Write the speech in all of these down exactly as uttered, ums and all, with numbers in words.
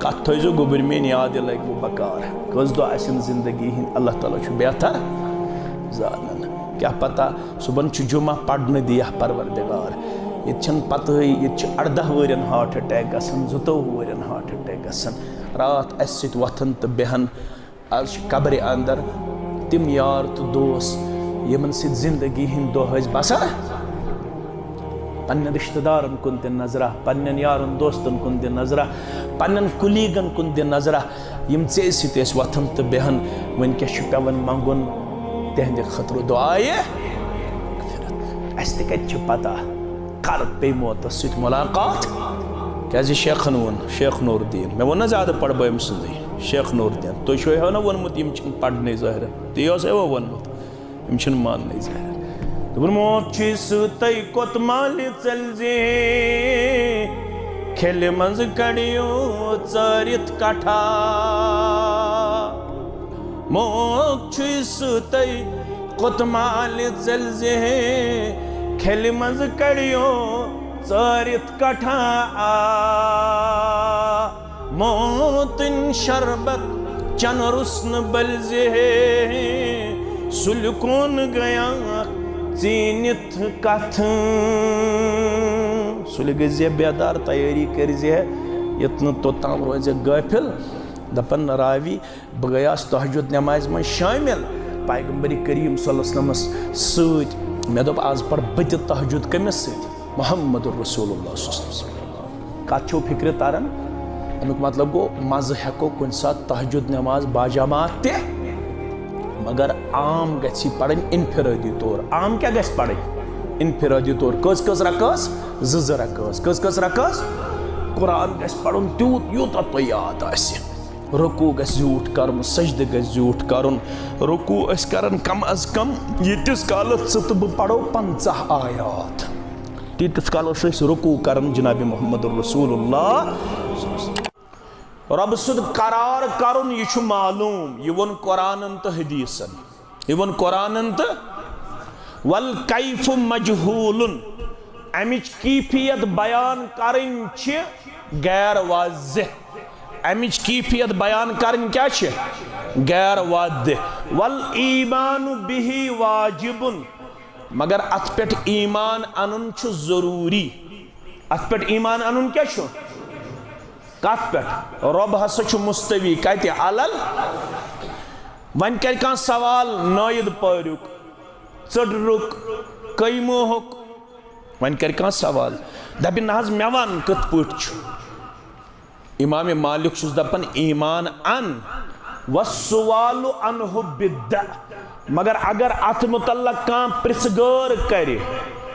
کتھ تھٲیزیو گوٚبٕرۍ میٲنۍ یاد، یہِ لگہِ وۄنۍ بکار۔ کٔژ دۄہ آسن زندگی ہٕنٛدۍ، اللہ تعالیٰ چھُ بہتر زانان۔ کیٛاہ پتہ، صُبحن چھُ جمعہ، پرنہٕ دِیہ پروردگار۔ ییٚتہِ چھَنہٕ پتہٕے، ییٚتہِ چھِ ارداہ وٕہٕرٮ۪ن heart attack گژھان، زٕتووُہ وٕہٕرٮ۪ن heart attack گژھان۔ راتھ اَسہِ سۭتۍ وۄتھان تہٕ بیٚہان۔ از چھِ قبرِ اندر تِم یار تہٕ دوس، یِمن سۭتۍ زندگی ہٕنٛدۍ دۄہ ٲسۍ بسر۔ پننٮ۪ن رشتہٕ دارن کُن تہِ نظرہ، پننٮ۪ن یارن دوستن کُن تہِ نظرہ، پننٮ۪ن colleagueن کُن تہِ نظرہ، یِم ژےٚ سۭتۍ ٲسۍ وۄتھان تہٕ بیٚہان۔ وٕنکیٚس چھُ پٮ۪وان منٛگُن تِہنٛدِ خٲطرٕ دُعایہِ مغفرت۔ اَسہِ تہِ کَتہِ چھِ پتہ کر پیٚیہِ موتس سۭتۍ ملاقات؟ کیازِ شیخن ووٚن، شیخ نور الدین، مےٚ ووٚن نہ زیادٕ پرٕ بہٕ أمۍ سُنٛدٕے، شیخ نور الدین، تُہۍ چھِو ہیو نہ ووٚنمُت یِم چھِنہٕ پرنٕے ظٲہرن، تی اوس ہیو ووٚنمُت، یِم چھِنہٕ ماننٕے ظٲہرن۔ دوٚپُن، موت چھُے سۭتۍ کوٚت مالہِ ژٔلۍ زِ، کھیلہِ منٛز کڑیو ژٲرِتھ کٹھا۔ موت چھُے سۭتۍ کوٚت مالہِ ژٔلۍ زِ، کھیلہِ منٛز کڑیو ژٲرِتھ کٹھا۔ آ، موتٕنۍ شربت چن رُس نہٕ بٔلۍ زِ، سُلہِ کُن گٔیاکھ ژیٖنِتھ کتھ۔ سُلہِ گٔژھۍ زِ بیدار، تیٲری کٔرۍ زِ، یوٚت نہٕ توٚتام روزِ غٲفِل۔ دپان راوی، بہٕ گٔیاس تہجد نمازِ منٛز شٲمِل پیغمبر کریم صلی اللہ علیہ وسلمس سۭتۍ۔ مےٚ دوٚپ، از پرٕ بہٕ تہِ تہجد۔ کٔمِس سۭتۍ؟ محمد رسول اللہ صلی اللہ علیہ وسلم۔ کتھ چھو فکرِ تران؟ امیُک مطلب گوٚو، منٛزٕ ہٮ۪کو کُنہِ ساتہٕ تہجد نماز باجماعت تہِ، مگر عام گژھِ یہِ پرٕنۍ انفرٲدی طور۔ عام کیٛاہ گژھِ پرٕنۍ؟ انفرٲدی طور۔ کٔژ کٔژ رکٲژ؟ زٕ زٕ رکٲژ۔ کٔژ کٔژ رکٲژ؟ قرآن گژھِ پرُن تیوٗت، یوٗتاہ تۄہہِ یاد آسہِ۔ رکوع گژھِ زیوٗٹھ کرُن، سجدٕ گژھِ زیوٗٹھ کرُن۔ رکوع ٲسۍ کران کم از کم ییٖتِس کالس ژٕ تہٕ بہٕ پرو پنژاہ آیات۔ تیٖتِس کالس ٲسۍ رکوع کران جناب محمد رسول اللہ۔ رۄبہٕ سُنٛد قرار کرُن، یہِ چھُ معلوٗم، یہِ ووٚن قرآنن تہٕ حدیثن۔ یہِ ووٚن قرآنن تہٕ، والکیف مجہولن، امِچ کیفیت بیان کرٕنۍ چھِ غیر واضح۔ امِچ کیفیت بیان کرٕنۍ کیٛاہ چھِ؟ غیر واضح۔ والایمان بہ واجبن، مگر اتھ پٮ۪ٹھ ایمان انُن چھُ ضروٗری۔ اتھ پٮ۪ٹھ ایمان انُن کیٛاہ چھُ؟ کتھ پٮ۪ٹھ؟ رۄب ہسا چھُ مستوی کتہِ؟ علل۔ وۄنۍ کرِ کانٛہہ سوال نٲیِد پٲریُک، ژٔڈرُک، قٲیموہُک، وۄنۍ کرِ کانٛہہ سوال، دپہِ، نہ حظ، مےٚ ون کِتھ پٲٹھۍ چھُ؟ امام مالک چھُس دپان، ایمان ان، والسوال عنہ بدعہ، مگر اگر اتھ متعلق کانٛہہ پرژھ گٲر کرِ،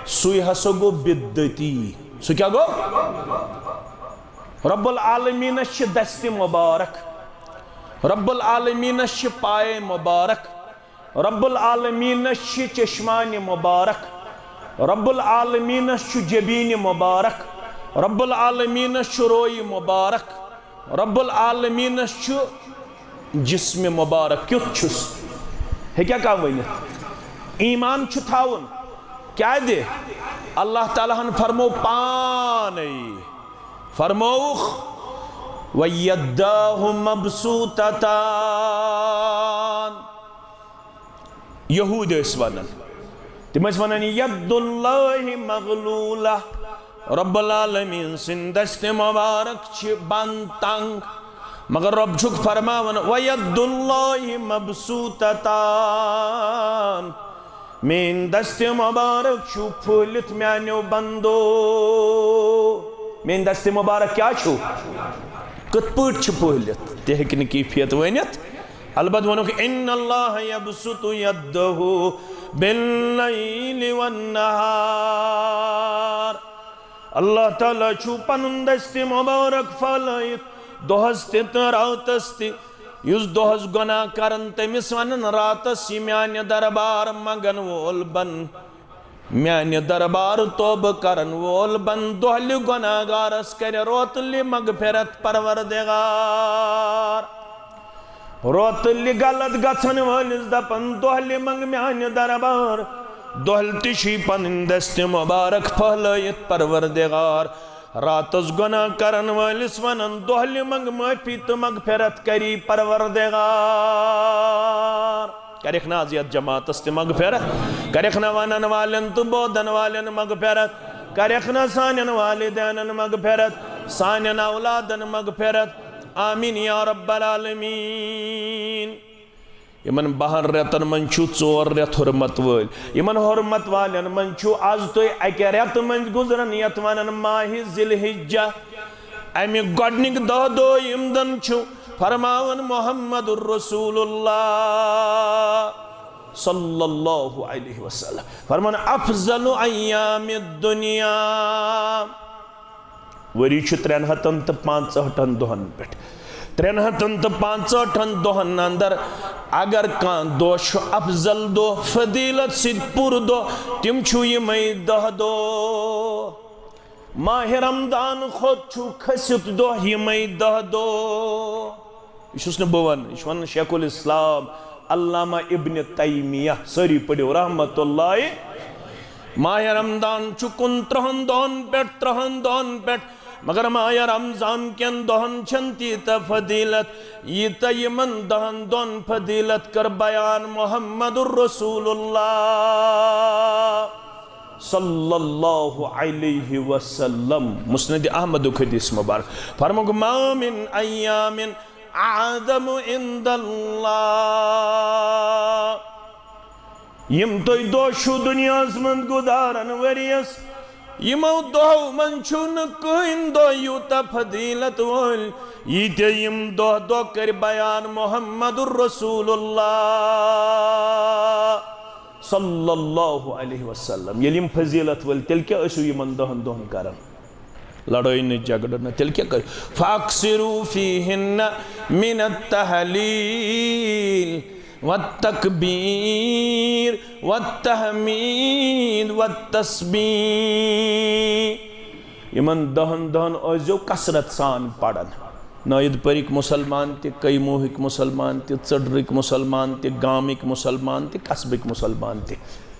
سُے ہسا گوٚو بدعتی۔ سُہ کیٛاہ گوٚو؟ رب العالمینس چھِ دستِ مبارک، رب العالمینس چھِ پایے مبارک، رب العالمینس چھِ چشمانِ مبارک، رب العالمینس چھُ جبینِ مبارک، رب العالمینس چھُ رویہِ مبارک، رب العالمینس چھُ جسمِ مبارک۔ کیُتھ چھُس؟ ہیٚکیٛاہ کانٛہہ ؤنِتھ؟ ایمان چھُ تھاوُن۔ کیٛازِ؟ اللہ تعالیٰ ہن فرموو پانے، فرمووُکھ، وَيَدَاهُ مَبْسُوطَتَانِ۔ یہوٗدۍ ٲسۍ ونان، تِم ٲسۍ ونان، ید اللہ مغلولہ، رب العالمین سٕنٛدۍ دستِ مبارک چھِ بند، تنگ، مگر رب چھُکھ فرماوان، وَيَدُ اللَّهِ مَبْسُوطَتَانِ، میٲنۍ دستِ مبارک چھُ پھٔہلِتھ میانیو بندو۔ میٲنۍ دستِ مبارک کیٛاہ چھُ؟ کِتھ پٲٹھۍ چھُ پھٔہلِتھ؟ تہِ ہیٚکہِ نہٕ کیفیت ؤنِتھ۔ البتہٕ ووٚنُکھ، ان اللہ یبسط یدہ باللیل والنہار۔ اللہ تعالیٰ چھُ پنُن دستِ مبارک پھٔہلٲیِتھ دۄہس تہِ تہٕ راتس تہِ۔ یُس دۄہس گۄناہ کرن، تٔمِس ونن راتس، یہِ میانہِ دربار منگن وول بن، میانہِ دربار توبہٕ کرن وول بن، دۄہلہِ گۄناہ گارس کرِ روتلہِ مغفرت پروردگار۔ روتلہِ غلط گژھن وٲلِس دپن، دۄہلہِ منگ میانہِ دربار۔ دۄہلہِ تہِ چھُے پنٕنۍ دستِ مبارک پھٔہلٲیِتھ پروردگار۔ راتس گۄناہ کرن وٲلِس ونن، دۄہلہِ منگ معٲفی تہٕ مغفرت کری پروردگار۔ کرکھ نہ از یتھ جماعتس تہِ مغفرت؟ کرکھ نہ ونن والٮ۪ن تہٕ بوزن والٮ۪ن مغفرت؟ کرکھ نہ سانٮ۪ن والدینن مغفرت، سانٮ۪ن اولادن مغفرت؟ آمین یا رب العالمین۔ یِمن بَہَن رٮ۪تن منٛز چھِو ژور رٮ۪تھ حرمت وٲلۍ۔ یِمن حرمت والٮ۪ن منٛز چھِو از تُہۍ اَکہِ رٮ۪تہٕ منٛز گُزران، یَتھ وَنان ماہِ ذی الحجہ۔ اَمہِ گۄڈٕنِکۍ دَہ دۄہ یِم زَن چھِو، فرماوان محمد رسول اللہ صلی اللہ علیہ وسلم، فرمان افضل ایام الدنیا۔ ؤری چھُ ترٛٮ۪ن ہتن تہٕ پانٛژہٲٹھن دۄہن پٮ۪ٹھ۔ ترٛٮ۪ن ہتن تہٕ پانٛژہٲٹھن دۄہن اندر اگر کانٛہہ دۄہ چھُ افضل دۄہ، فضیلت سۭتۍ پوٗرٕ دۄہ، تِم چھُ یِمے دَہ دۄہ۔ ماہِ رمضان کھۄتہٕ چھُ کھٔسِتھ دۄہ یِمے دَہ دۄہ۔ یہِ چھُس نہٕ بہٕ ونان، یہِ چھُ ونان شیخ الاسلام علامہ ابن تیمیہ۔ سٲری پٔرِو رحمت اللہ۔ ماہِ رمضان چھُ کُنترٕہن دۄہن پٮ۪ٹھ، ترٕہن دۄہن پٮ۪ٹھ، مگر ماہِ رمضان کٮ۪ن دۄہن چھَنہٕ تیٖژاہ فضیلت، ییٖژاہ یِمن دَہن دۄہن فضیلت کٔر بیان محمد رسول اللہ صلی اللہ علیہ وسلم۔ مسند احمدُک حدیث مبارک۔ فرمووُکھ، ما من ایام اعظم عند اللہ۔ یِم تُہۍ دۄہ چھِو دُنیاہَس منٛز گُزاران ؤریَس، یِمو دۄہو منٛز چھُو نہٕ کٕہٕنۍ دۄہ یوٗتاہ فضیلت وٲلۍ، ییٖتیٛاہ یِم دۄہ دۄہ کٔرۍ بیان محمد رسول اللہ صلی اللہ علیہ وسلم۔ ییٚلہِ یِم فضیلت وٲلۍ، تیٚلہِ کیٛاہ ٲسِو یِمَن دَہَن دۄہَن کران؟ لڑٲے نہٕ، جھگڑٕ نہٕ، تیٚلہِ کیٛاہ کٔرِو؟ فَأَكْثِرُوا فِيهِنَّ مِنَ التَّهْلِيلِ وَالتَّكْبِيرِ وَالتَّحْمِيدِ وَالتَّسْبِيحِ۔ یِمَن دَہَن دۄہَن ٲسۍزیو کثرت سان پَران۔ نٲیِد پٔرِکۍ مُسلمان تہِ، کیموٗہٕکۍ مُسلمان تہِ، ژٔڈرٕکۍ مُسلمان تہِ، گامٕکۍ مُسلمان تہِ، قصبٕکۍ مُسلمان تہِ۔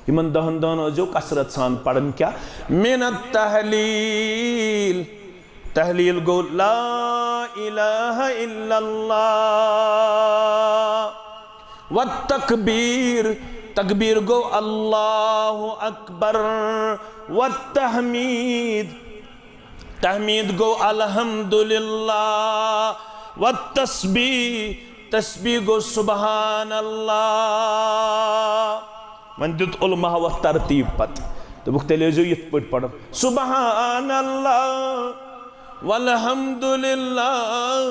یِمن دَہن دۄہن ٲسۍزیو کثرت سان پران۔ کیٛاہ؟ من التحلیل۔ تحلیل گوٚو لا الہ الا اللہ۔ والتکبیر، تکبیر گوٚو اللہ اکبر۔ والتحمید، تحمید گوٚو الحمدللہ۔ والتسبیح، تسبیح گوٚو سبحان اللہ۔ وۄنۍ دیُت علماء وَتھ ترتیٖب پتہٕ۔ دوٚپُکھ، تیٚلہِ ٲسۍزیو یِتھ پٲٹھۍ پران، سبحان اللہ، والحمدللہ،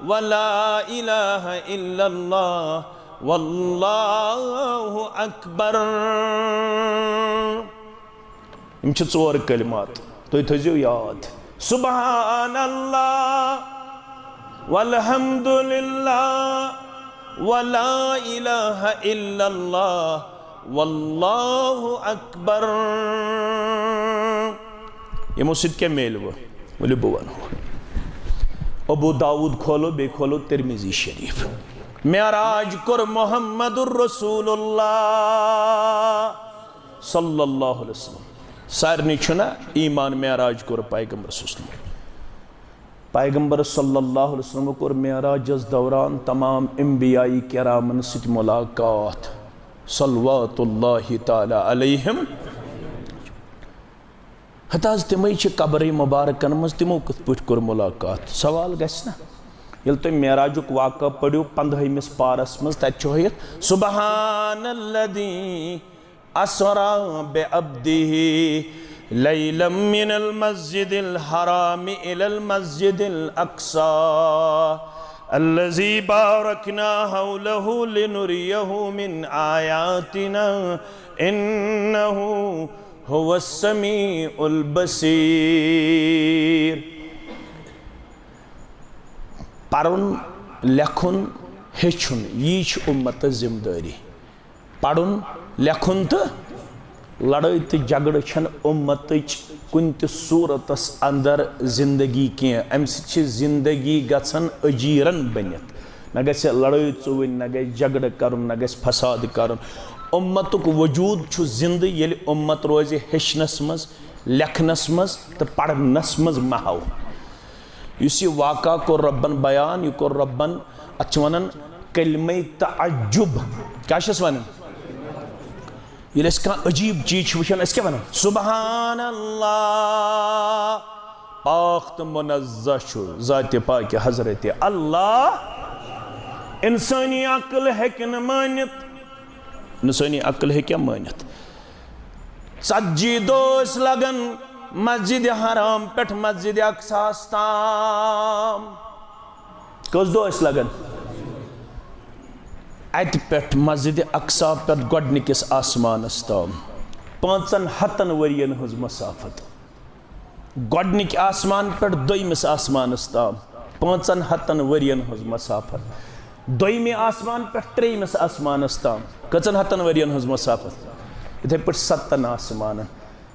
ولا الہ الا اللہ، واللہ اکبر۔ یِم چھِ ژور کلمات، تُہۍ تھٲیزیو یاد۔ سبحان اللہ، والحمد للہ، ولا الہ الا اللہ، واللہ اکبر۔ یِمو سۭتۍ کیٛاہ میلوٕ؟ ؤلِو بہٕ وَنہو۔ ابو داؤد کھولو، بیٚیہِ کھولو ترمذی شریف۔ معراج کوٚر محمد رسول اللہ صلی اللہ علیہ وسلم۔ سارنٕے چھُنہ ایمان معراج کوٚر پیغمبر صلی اللہ علیہ وسلم۔ پیغمبر صلی اللہ علیہ وسلم کوٚر معراجس دوران تمام انبیاء کرامن سۭتۍ ملاقات، صلوات اللہ تعالی علیہم۔ ہتہٕ حظ تِمے چھِ قبرِ مبارکن منٛز، تِمو کِتھ پٲٹھۍ کوٚر ملاقات؟ سوال گژھِ نہ؟ ییٚلہِ تُہۍ معراجُک واقعہٕ پٔرِو پندہٲیمِس پارس منٛز، تتہِ چھُ ہٲیِتھ، سبحان الذی اسری بعبدہ لیلا من المسجد الحرام الی المسجد الاقصی الذی بارکنا حولہ لنریہ من آیاتنا انہ هو السمیع البصیر۔ پرُن، لیکھُن، ہیٚچھُن، یی چھِ اُمتس ذمہٕ دٲری۔ پرُن، لیکھُن تہٕ لڑٲے تہٕ جھگڑٕ چھَنہٕ اُمتٕچ کُنہِ تہِ صوٗرتس اندر زندگی کینٛہہ۔ اَمہِ سۭتۍ چھِ زندگی گژھان اجیرن بٔنِتھ۔ نہ گژھِ لڑٲے ژُوٕنۍ، نہ گژھِ جھگڑٕ کرُن، نہ گژھِ فساد کرُن۔ اُمتُک وجوٗد چھُ زندٕ، ییٚلہِ اُمت روزِ ہیٚچھنس منٛز، لیکھنس منٛز تہٕ پرنس منٛز محو۔ یُس یہِ واقعہ کوٚر رۄبن بیان، یہِ کوٚر رۄبن، اتھ چھِ ونان کلمہ تعجب۔ کیٛاہ چھِس ونان؟ ییٚلہِ أسۍ کانٛہہ عجیٖب چیٖز چھِ وٕچھان، أسۍ کیٛاہ ونان؟ سبحان اللہ، پاک تہٕ منزہ چھُ ذاتِ پاکہِ حضرت اللہ۔ انسٲنی عقل ہیٚکہِ نہٕ مٲنِتھ، انسٲنی عقل ہیٚکیٛاہ مٲنِتھ؟ ژتجی دۄہ ٲسۍ لگان مسجد حرام پٮ۪ٹھ مسجد اقصاہس تام۔ کٔژ دۄہ ٲسۍ لگان؟ اتہِ پٮ۪ٹھ مسجد اقصا پٮ۪ٹھ گۄڈنِکِس آسمانس تام، پانٛژن ہتن ؤرین ہٕنٛز مسافت۔ گۄڈنِکۍ آسمان پٮ۪ٹھ دوٚیمِس آسمانس تام، پانٛژن ہتن ؤرین ہٕنٛز مسافت۔ دوٚیمہِ آسمان پٮ۪ٹھ ترٛیٚیمِس آسمانس تام، کٔژن ہتن ؤرین ہٕنٛز مسافت؟ یِتھے پٲٹھۍ ستن آسمانن۔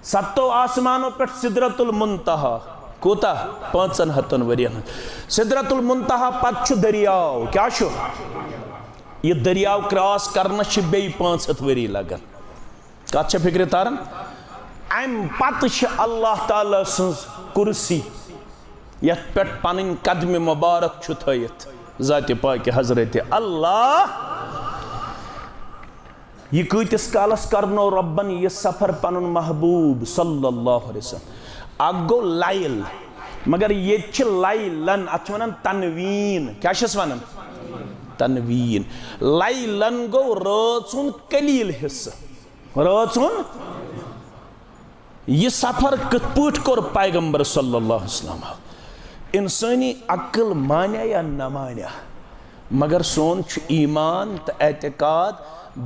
ستو آسمانو پٮ۪ٹھ سدرت المنتہا۔ کوٗتاہ؟ پانٛژن ہتن ؤرین ہٕنٛز۔ سدرت المنتہا پتہٕ چھُ دٔریاو۔ کیٛاہ چھُ؟ یہِ دٔریاو کراس کرنس چھِ بیٚیہِ پانٛژھ ہتھ ؤری لگان۔ کتھ چھےٚ فکرِ تران؟ امہِ پتہٕ چھِ اللہ تعالیٰ سٕنٛز کرسی، یتھ پٮ۪ٹھ پنٕنۍ قدمِ مبارک چھُ تھٲیِتھ ذاتِ پاکہِ حضرت اللہ۔ یہِ کۭتِس کالس کرنو رۄبن یہِ سفر پنُن محبوب صلی اللہ علیہ وسلم؟ اکھ گوٚو لیل، مگر ییٚتہِ چھِ لیلن، اتھ چھِ ونان تنوین۔ کیٛاہ چھِس ونان؟ تنوین۔ لیلن گوٚو رٲژ ہُنٛد قلیل حصہٕ۔ رٲژ ہُنٛد۔ یہِ سفر کِتھ پٲٹھۍ کوٚر پیغمبر صلی اللہ علیہ وسلم؟ انسٲنی عقل مانیا یا نہ مانیا، مگر سون چھُ ایمان تہٕ اعتقاد،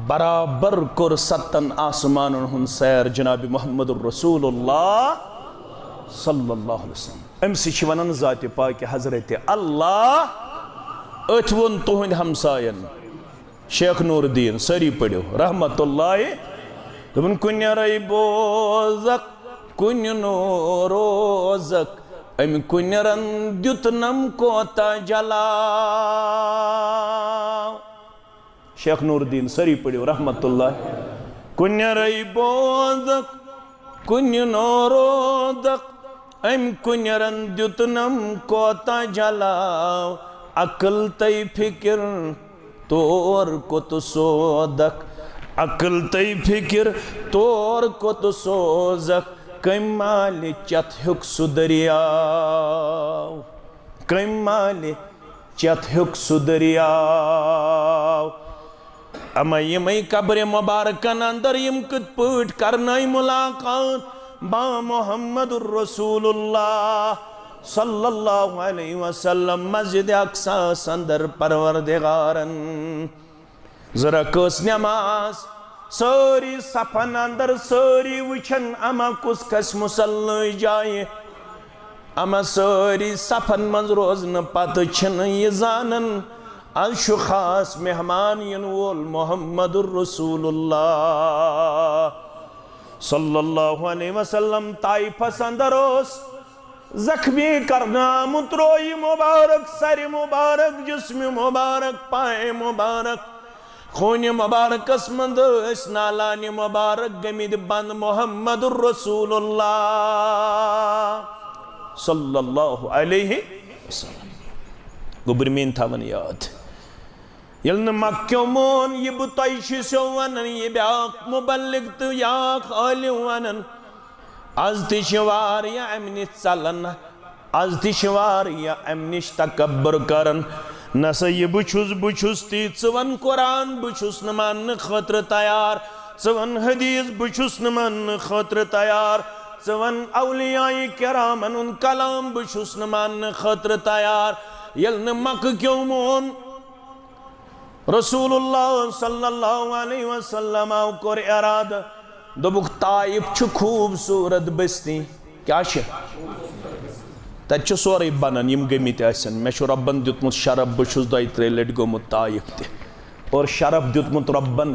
برابر کوٚر ستن آسمانن ہُنٛد سیر جناب محمد رسول اللہ صلی اللہ علیہ وسلم۔ أمۍ سٕے چھِ ونان ذاتِ پاکہِ حضرت اللہ۔ أتھۍ ووٚن تُہنٛدۍ ہمساین شیخ نور الدین، سٲری پٔرِو، رحمت اللہ۔ دوٚپُن، کُنہِ رے بوزکھ، کُنہِ نوروزکھ، أمۍ کُنہِ رن دیُتنم کوتاہ جلاو۔ شیخ نور الدین، سٲری پٔرِو، رحمت اللہ۔ کُنہِ رے بوزکھ، کُنہِ نوروزکھ، أمۍ کُنہِ رن دیُتنم کوتاہ جلاو۔ عقل تہٕ فکر تور کوٚت سوزکھ، عقل تہٕ فکر تور کوٚت سوزکھ، کٔمۍ مالہِ چتھ ہیوٚک سُہ دٔریاو، کٔمۍ مالہِ چتھ ہیوٚک سُہ دٔریاو۔ اما یِمے قبرِ مبارکن اندر یِم کِتھ پٲٹھۍ کرنٲے ملاقات با محمد رسول اللہ صلی اللہ علیہ وسلم مسجد اقصاہس اندر پروردگارن۔ زٕ رکٲژ نماز، سٲری صفن اندر، سٲری وٕچھن اما کُس کھسہِ مصلی جایہِ۔ اما سٲری صفن منٛز روزنہٕ پتہٕ چھِنہٕ یہِ زانان، از چھُ خاص مہمان یِنہٕ وول محمد رسول اللہ صلی اللہ علیہ وسلم۔ طائفس اندر اوس زخمی کرنہٕ آمُت، رویہِ مبارک، سرِ مبارک، جسمِ مبارک، پایہِ مبارک، خوٗنہِ مبارکس منٛز ٲسۍ نالانہِ مبارک گٔمٕتۍ بند محمد رسول اللہ صلی اللہ علیہ وسلم۔ گوٚبرۍ میٲنۍ تھاوان یاد، ییٚلہِ نہٕ مکہٕ کیو مون یہِ بہٕ تۄہہِ چھُسو ونان، یہِ بیاکھ مبلغ تہٕ بیاکھ عالم ونان، از تہِ چھِ واریاہ امہِ نِش ژلان، از تہِ چھِ واریاہ امہِ نِش تکبر کران۔ نہ سا یہِ بہٕ چھُس، بہٕ چھُس تی، ژٕ وَن قرآن، بہٕ چھُس نہٕ ماننہٕ خٲطرٕ تیار، ژٕ وَن حدیث، بہٕ چھُس نہٕ ماننہٕ خٲطرٕ تیار، ژٕ وَن اولیاء کرامن ہُنٛد کلام، بہٕ چھُس نہٕ ماننہٕ خٲطرٕ تیار۔ ییٚلہِ نہٕ مکہٕ کیو مون، رسول اللہ صلی اللہ علیہ وسلم کوٚر ارادٕ، دوٚپُکھ، طائف چھُ خوٗبصوٗرت بستی۔ کیٛاہ چھِ؟ تَتہِ چھُ سورُے بنان، یِم گٔمٕتۍ آسن۔ مےٚ چھُ رۄبن دیُتمُت شرف، بہٕ چھُس دۄیہِ ترٛیٚیہِ لٹہِ گوٚمُت طائف تہِ۔ اور شرف دیُتمُت رۄبن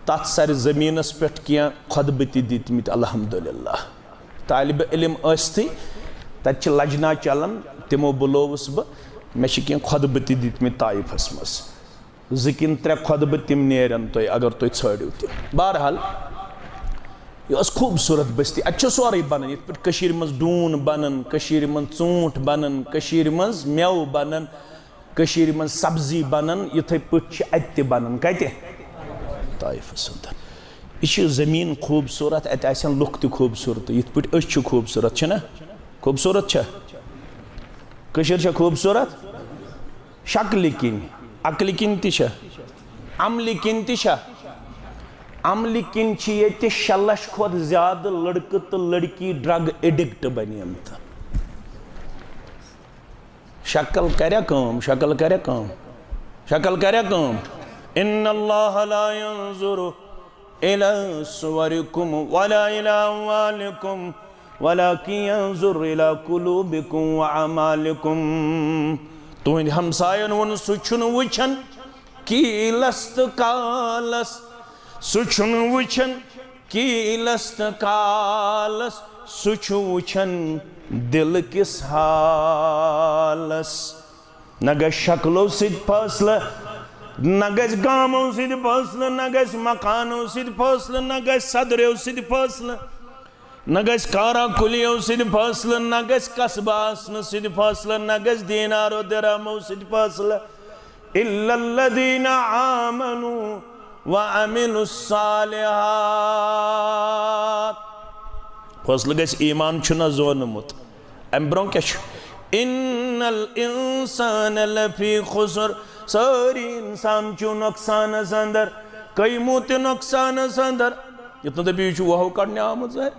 تَتھ سرِ زٔمیٖنس پٮ۪ٹھ کینٛہہ خطبہٕ تہِ دِتمٕتۍ، الحمدللہ۔ طالب علم ٲسۍتھٕے تَتہِ چھِ لجنہ چلان، تِمو بُلووُس بہٕ، مےٚ چھِ کینٛہہ خطبہٕ تہِ دِتمٕتۍ طائفس منٛز۔ زٕ کِنہٕ ترٛےٚ خطبہٕ تِم نیرن تۄہہِ، اگر تُہۍ ژھٲنٛڈِو تِم۔ بہرحال، یہِ ٲس خوٗبصوٗرت بستی۔ اَتہِ چھُ سورُے بنان، یِتھ پٲٹھۍ کٔشیٖرِ منٛز ڈوٗن بنان، کٔشیٖرِ منٛز ژوٗنٛٹھ بنان، کٔشیٖرِ منٛز مٮ۪وٕ بنان، کٔشیٖرِ منٛز سبزی بنان، یِتھَے پٲٹھۍ چھِ اَتہِ تہِ بنان۔ کَتہِ؟ طائفس اندر۔ یہِ چھِ زٔمیٖن خوٗبصوٗرت، اَتہِ آسن لُکھ تہِ خوٗبصوٗرت، یِتھ پٲٹھۍ أسۍ چھِ خوٗبصوٗرت، چھِنہ؟ خوٗبصوٗرت چھا؟ کٔشیٖر چھا خوٗبصوٗرت؟ شکلہِ کِنۍ، عقلہِ کِنۍ تہِ چھا، عملہِ کِنۍ تہِ چھا؟ عملہِ کِنۍ چھِ ییٚتہِ شےٚ لچھ کھۄتہٕ زیادٕ لڑکہٕ تہٕ لڑکی ڈرگ ایڈکٹ بنیمتہٕ۔ شکل کریا کٲم، شکل کریا کٲم، شکل کریا کٲم۔ ان اللہ لا ينظر الى صوركم ولا الى اموالكم ولكن ينظر الى قلوبكم واعمالكم۔ تُہنٛدِ ہمساین ووٚن، سُہ چھُنہٕ وٕچھان کیٖلس تہٕ کالس، سُہ چھُنہٕ وٕچھان کیٖلس تہٕ کالس، سُہ چھُ وٕچھان دِل کِس حالس۔ نہ گژھِ شکلو سۭتۍ فٲصلہٕ، نہ گژھِ گامو سۭتۍ فٲصلہٕ، نہ گژھِ مکانو سۭتۍ فٲصلہٕ، نہ گژھِ صدریو سۭتۍ فٲصلہٕ، نہ گژھِ کارا کُلیو سۭتۍ فٲصلہٕ، نہ گژھِ قصبہٕ آسنہٕ سۭتۍ فٲصلہٕ، نہ گژھِ دینارو درہمو سۭتۍ فٲصلہٕ۔ الا الذين آمنوا وعملوا الصالحات۔ فٲصلہٕ گژھِ ایمان چھُنہ زونمُت۔ امہِ برونٛہہ کیٛاہ چھُ؟ ان الانسان لفی خسر۔ سٲری انسان چھُ نۄقصانس اندر، قیمو تہِ نۄقصانس اندر۔ یُتھ نہٕ دٔپِو، یہِ چھُ وہو کڑنہِ آمُت ظٲہِر۔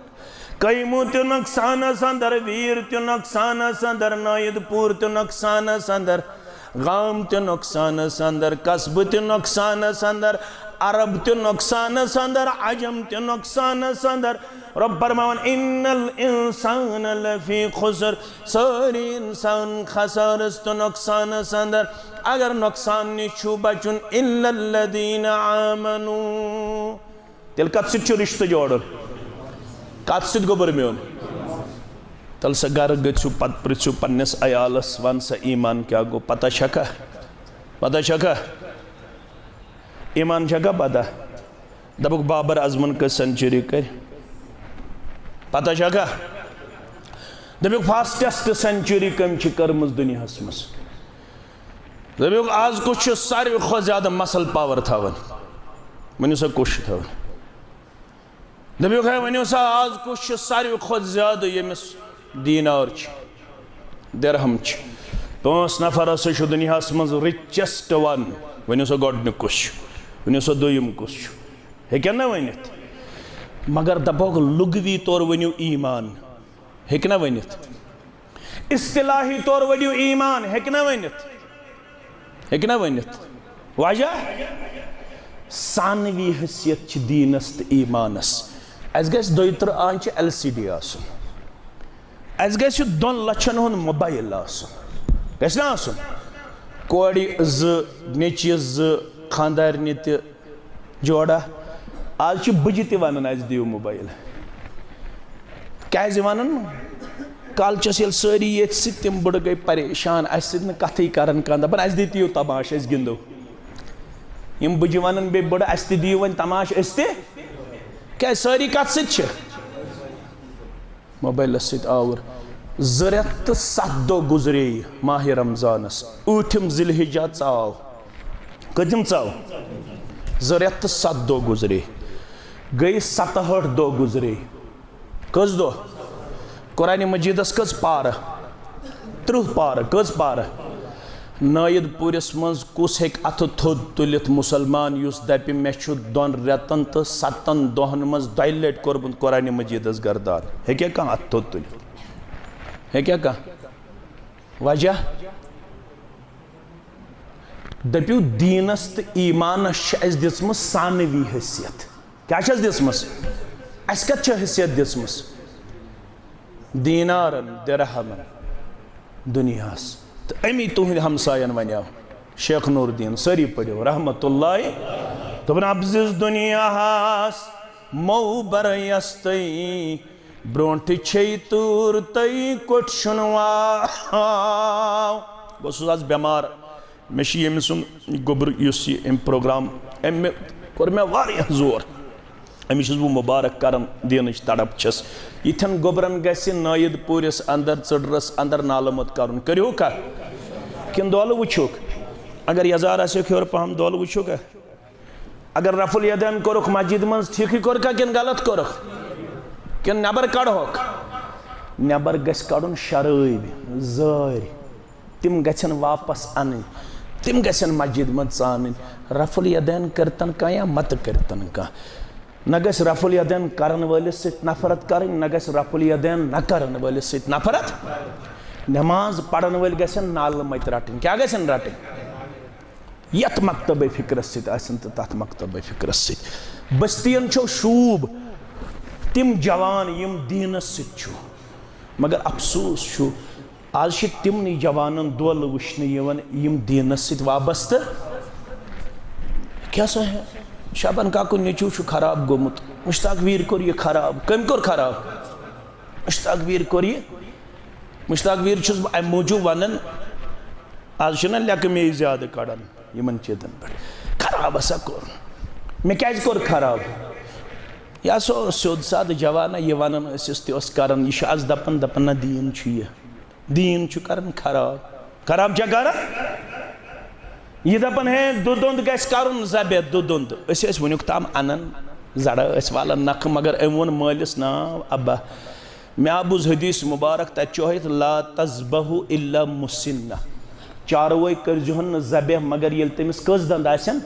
قیمو تہِ نۄقصانس اندر، ویر تہِ نۄقصانس اندر، نٲیِد پوٗر تہِ نۄقصانس اندر، گام تہِ نۄقصانس اندر، قصبہٕ تہِ نۄقصانس اندر، عرب تہِ نۄقصانس اندر، عجم تہِ نۄقصانس اندر۔ رۄب فرماوان، ان الانسان لفی خسر، سٲری انسان خسارس تہٕ نۄقصانس اندر۔ اگر نۄقصان نِش چھُ بچُن، الا الذین آمنوا، تیٚلہِ کتھ سۭتۍ چھُ رشتہٕ جوڑُن؟ کتھ سۭتۍ، گوٚبُر میون؟ تیٚلہِ سا گرٕ گٔژھِو، پتہٕ پرژھِو پننِس عیالس، ون سا، ایمان کیٛاہ گوٚو؟ پتہ چھکھا؟ پتہ چھکھا؟ ایمان چھکھا پتہ؟ دپُکھ، بابر اعظمن کٔژ سینچری کٔرۍ؟ پتہ چھکھا؟ دپُکھ، فاسٹسٹ سینچری کٔمۍ چھِ کٔرمٕژ دُنیاہس منٛز؟ دپُکھ، از کُس چھُ ساروی کھۄتہٕ زیادٕ مسل پاور تھاوان؟ ؤنِو سا، کُس چھُ تھاوان؟ دپُکھ، ہے، ؤنِو سا، از کُس چھُ ساروی کھۄتہٕ زیادٕ ییٚمِس دینار چھِ، درہم چھِ؟ پانٛژھ نفر ہسا چھُ دُنیاہس منٛز richest one۔ ؤنِو سا، گۄڈٕنیُک کُس چھُ؟ ؤنِو سا، دوٚیِم کُس چھُ؟ ہیٚکن نہ ؤنِتھ؟ مگر دپوکھ، لغوی طور ؤنِو ایمان، ہیٚکہِ نہ ؤنِتھ؟ اصطلاحی طور ؤنِو ایمان، ہیٚکہِ نہ ؤنِتھ؟ ہیٚکہِ نہ ؤنِتھ؟ وجہ؟ ثانوی حیثیت چھِ دیٖنس تہٕ ایمانس۔ اسہِ گژھِ دۄیہِ ترٕٛہ آنچہِ ایل سی ڈی آسُن۔ اسہِ گژھِ دۄن لچھن ہُنٛد موبایل آسُن۔ گژھِ نہ آسُن؟ کورِ زٕ، نیٚچوِس زٕ، خانٛدارنہِ تہِ جوڑا۔ از چھِ بٕجہِ تہِ ونان، اسہِ دِیِو موبایل۔ کیازِ ونان؟ کالچس ییٚلہِ سٲری ییٚتھۍ سۭتۍ، تِم بٕڑٕ گٔے پریشان، اسہِ سۭتۍ نہٕ کتھٕے کران کانٛہہ، دپان، اسہِ دِتِو تماش، أسۍ گِنٛدو۔ یِم بٕجہِ ونان بیٚیہِ بٕڑٕ، اسہِ تہِ دِیِو وۄنۍ تماش، أسۍ تہِ۔ کیازِ سٲری کتھ سۭتۍ چھِ؟ موبایلس سۭتۍ آوُر۔ زٕ رٮ۪تھ تہٕ ستھ دۄہ گُزرے ماہِ رمضانس۔ ٲٹھِم ذی الحجہ ژاو۔ کٔژِم ژاو؟ زٕ رٮ۪تھ تہٕ ستھ دۄہ گُزرے۔ گٔے ستہٲٹھ دۄہ گُزرے۔ کٔژ دۄہ؟ قرآن مجیدس کٔژ پارٕ؟ ترٕٛہ پارٕ۔ کٔژ پارٕ؟ نٲیِد پوٗرِس منٛز کُس ہیٚکہِ اَتھٕ تھوٚد تُلِتھ مُسلمان، یُس دَپہِ، مےٚ چھُ دۄن رٮ۪تن تہٕ سَتَن دۄہن منٛز دۄیہِ لٹہِ کوٚرمُت قرآن مجیدس گردان؟ ہیٚکیٛاہ کانٛہہ اَتھٕ تھوٚد تُلِتھ؟ ہیٚکیٛاہ کانٛہہ؟ وجہ؟ دٔپِو، دیٖنس تہٕ ایٖمانس چھِ اَسہِ دِژمٕژ ثانوی حیثیت۔ کیٛاہ چھَس دِژمٕژ؟ اَسہِ کَتھ چھِ حیثیت دِژمٕژ؟ دینارن، درہمن، دُنیاہس۔ تہٕ اَمی تُہٕنٛدِ ہمساین ونیٛاو، شیخ نور الدین، سٲری پٔرِو، رحمت اللہ۔ دوٚپُن، اَپزِس دُنیاہس مو برٛیستٕے، برٛونٛٹھ چھے تۭر تہٕ کوٚٹ شُنواو۔ بہٕ اوسُس از بٮ۪مار، مےٚ چھِ ییٚمہِ سُنٛد گوٚبُر، یُس یہِ أمۍ پروگرام، أمۍ کوٚر مےٚ واریاہ زور۔ أمِس چھُس بہٕ مُبارک کران، دینٕچ تڑپ چھَس۔ یِتھٮ۪ن گوٚبرن گژھِ نٲیِد پوٗرِس اندر، ژٕڈرس اندر نالہٕ موٚت کرُن۔ کٔرِو کھا؟ کِنہٕ دولہٕ وٕچھُکھ؟ اگر یزار آسہِ ہیوٚر پہم، دولہٕ وٕچھُکھا؟ اگر رفع الیدین کوٚرُکھ مسجد منٛز، ٹھیٖکھٕے کوٚرکھا کِنہٕ غلط کوٚرُکھ؟ کِنہٕ نٮ۪بر کڑہوکھ؟ نٮ۪بر گژھِ کڑُن شرٲبۍ، زٲرۍ۔ تِم گژھن واپس انٕنۍ، تِم گژھن مسجد منٛز ژانٕنۍ۔ رفع الیدین کٔرتن کانٛہہ یا متہٕ کٔرتن کانٛہہ۔ نہ گژھِ رفع الیدین کرن وٲلِس سۭتۍ نفرت کرٕنۍ، نہ گژھِ رفع الیدین نہ کرن وٲلِس سۭتۍ نفرت۔ نماز پرن وٲلۍ گژھن نالہٕ مٔتۍ رٹٕنۍ۔ کیٛاہ گژھن رٹٕنۍ؟ یتھ مکتبہ فکرس سۭتۍ آسن تہٕ تتھ مکتبہ فکرس سۭتۍ۔ بستین چھو شوٗب تِم جوان یِم دیٖنس سۭتۍ چھُ، مگر افسوس چھُ، آز چھِ تِمنٕے جوانن دولہٕ وٕچھنہٕ یِوان یِم دیٖنس سۭتۍ وابستہٕ۔ کیٛاہ سا ہے، شابان کاکُن نیٚچوٗ چھُ خراب گوٚمُت، مشتاق ویر کوٚر یہِ خراب۔ کٔمۍ کوٚر خراب؟ مشتاق ویر کوٚر یہِ۔ مشتاق ویر چھُس بہٕ امہِ موٗجوٗب ونان، آز چھِنہ لیکہٕ مے زیادٕ کڑان یِمن چیٖزن پٮ۪ٹھ۔ خراب ہسا کوٚر۔ مےٚ کیٛازِ کوٚر خراب؟ یہِ ہسا اوس سیوٚد سادٕ جوانا، یہِ ونان ٲسِس تہِ اوس کران۔ یہِ چھُ آز دپان، دپان نہ دیٖن چھُ یہِ۔ دیٖن چھُ کران خراب۔ خراب چھا کران؟ یہِ دپان ہے دُدُند گژھِ کرُن ذبح، دُدُند۔ أسۍ ٲسۍ وٕنیُک تام انان، زرہ ٲسۍ والان نکھٕ، مگر أمۍ ووٚن مٲلِس، نا ابا، مےٚ بوٗز حدیث مبارک، تتہِ چھُ ہٲیِتھ، لا تذبحوا الا مسنہ، چاروٲے کٔرۍزِہون نہٕ ذبح مگر ییٚلہِ تٔمِس کٔژ دند آسن،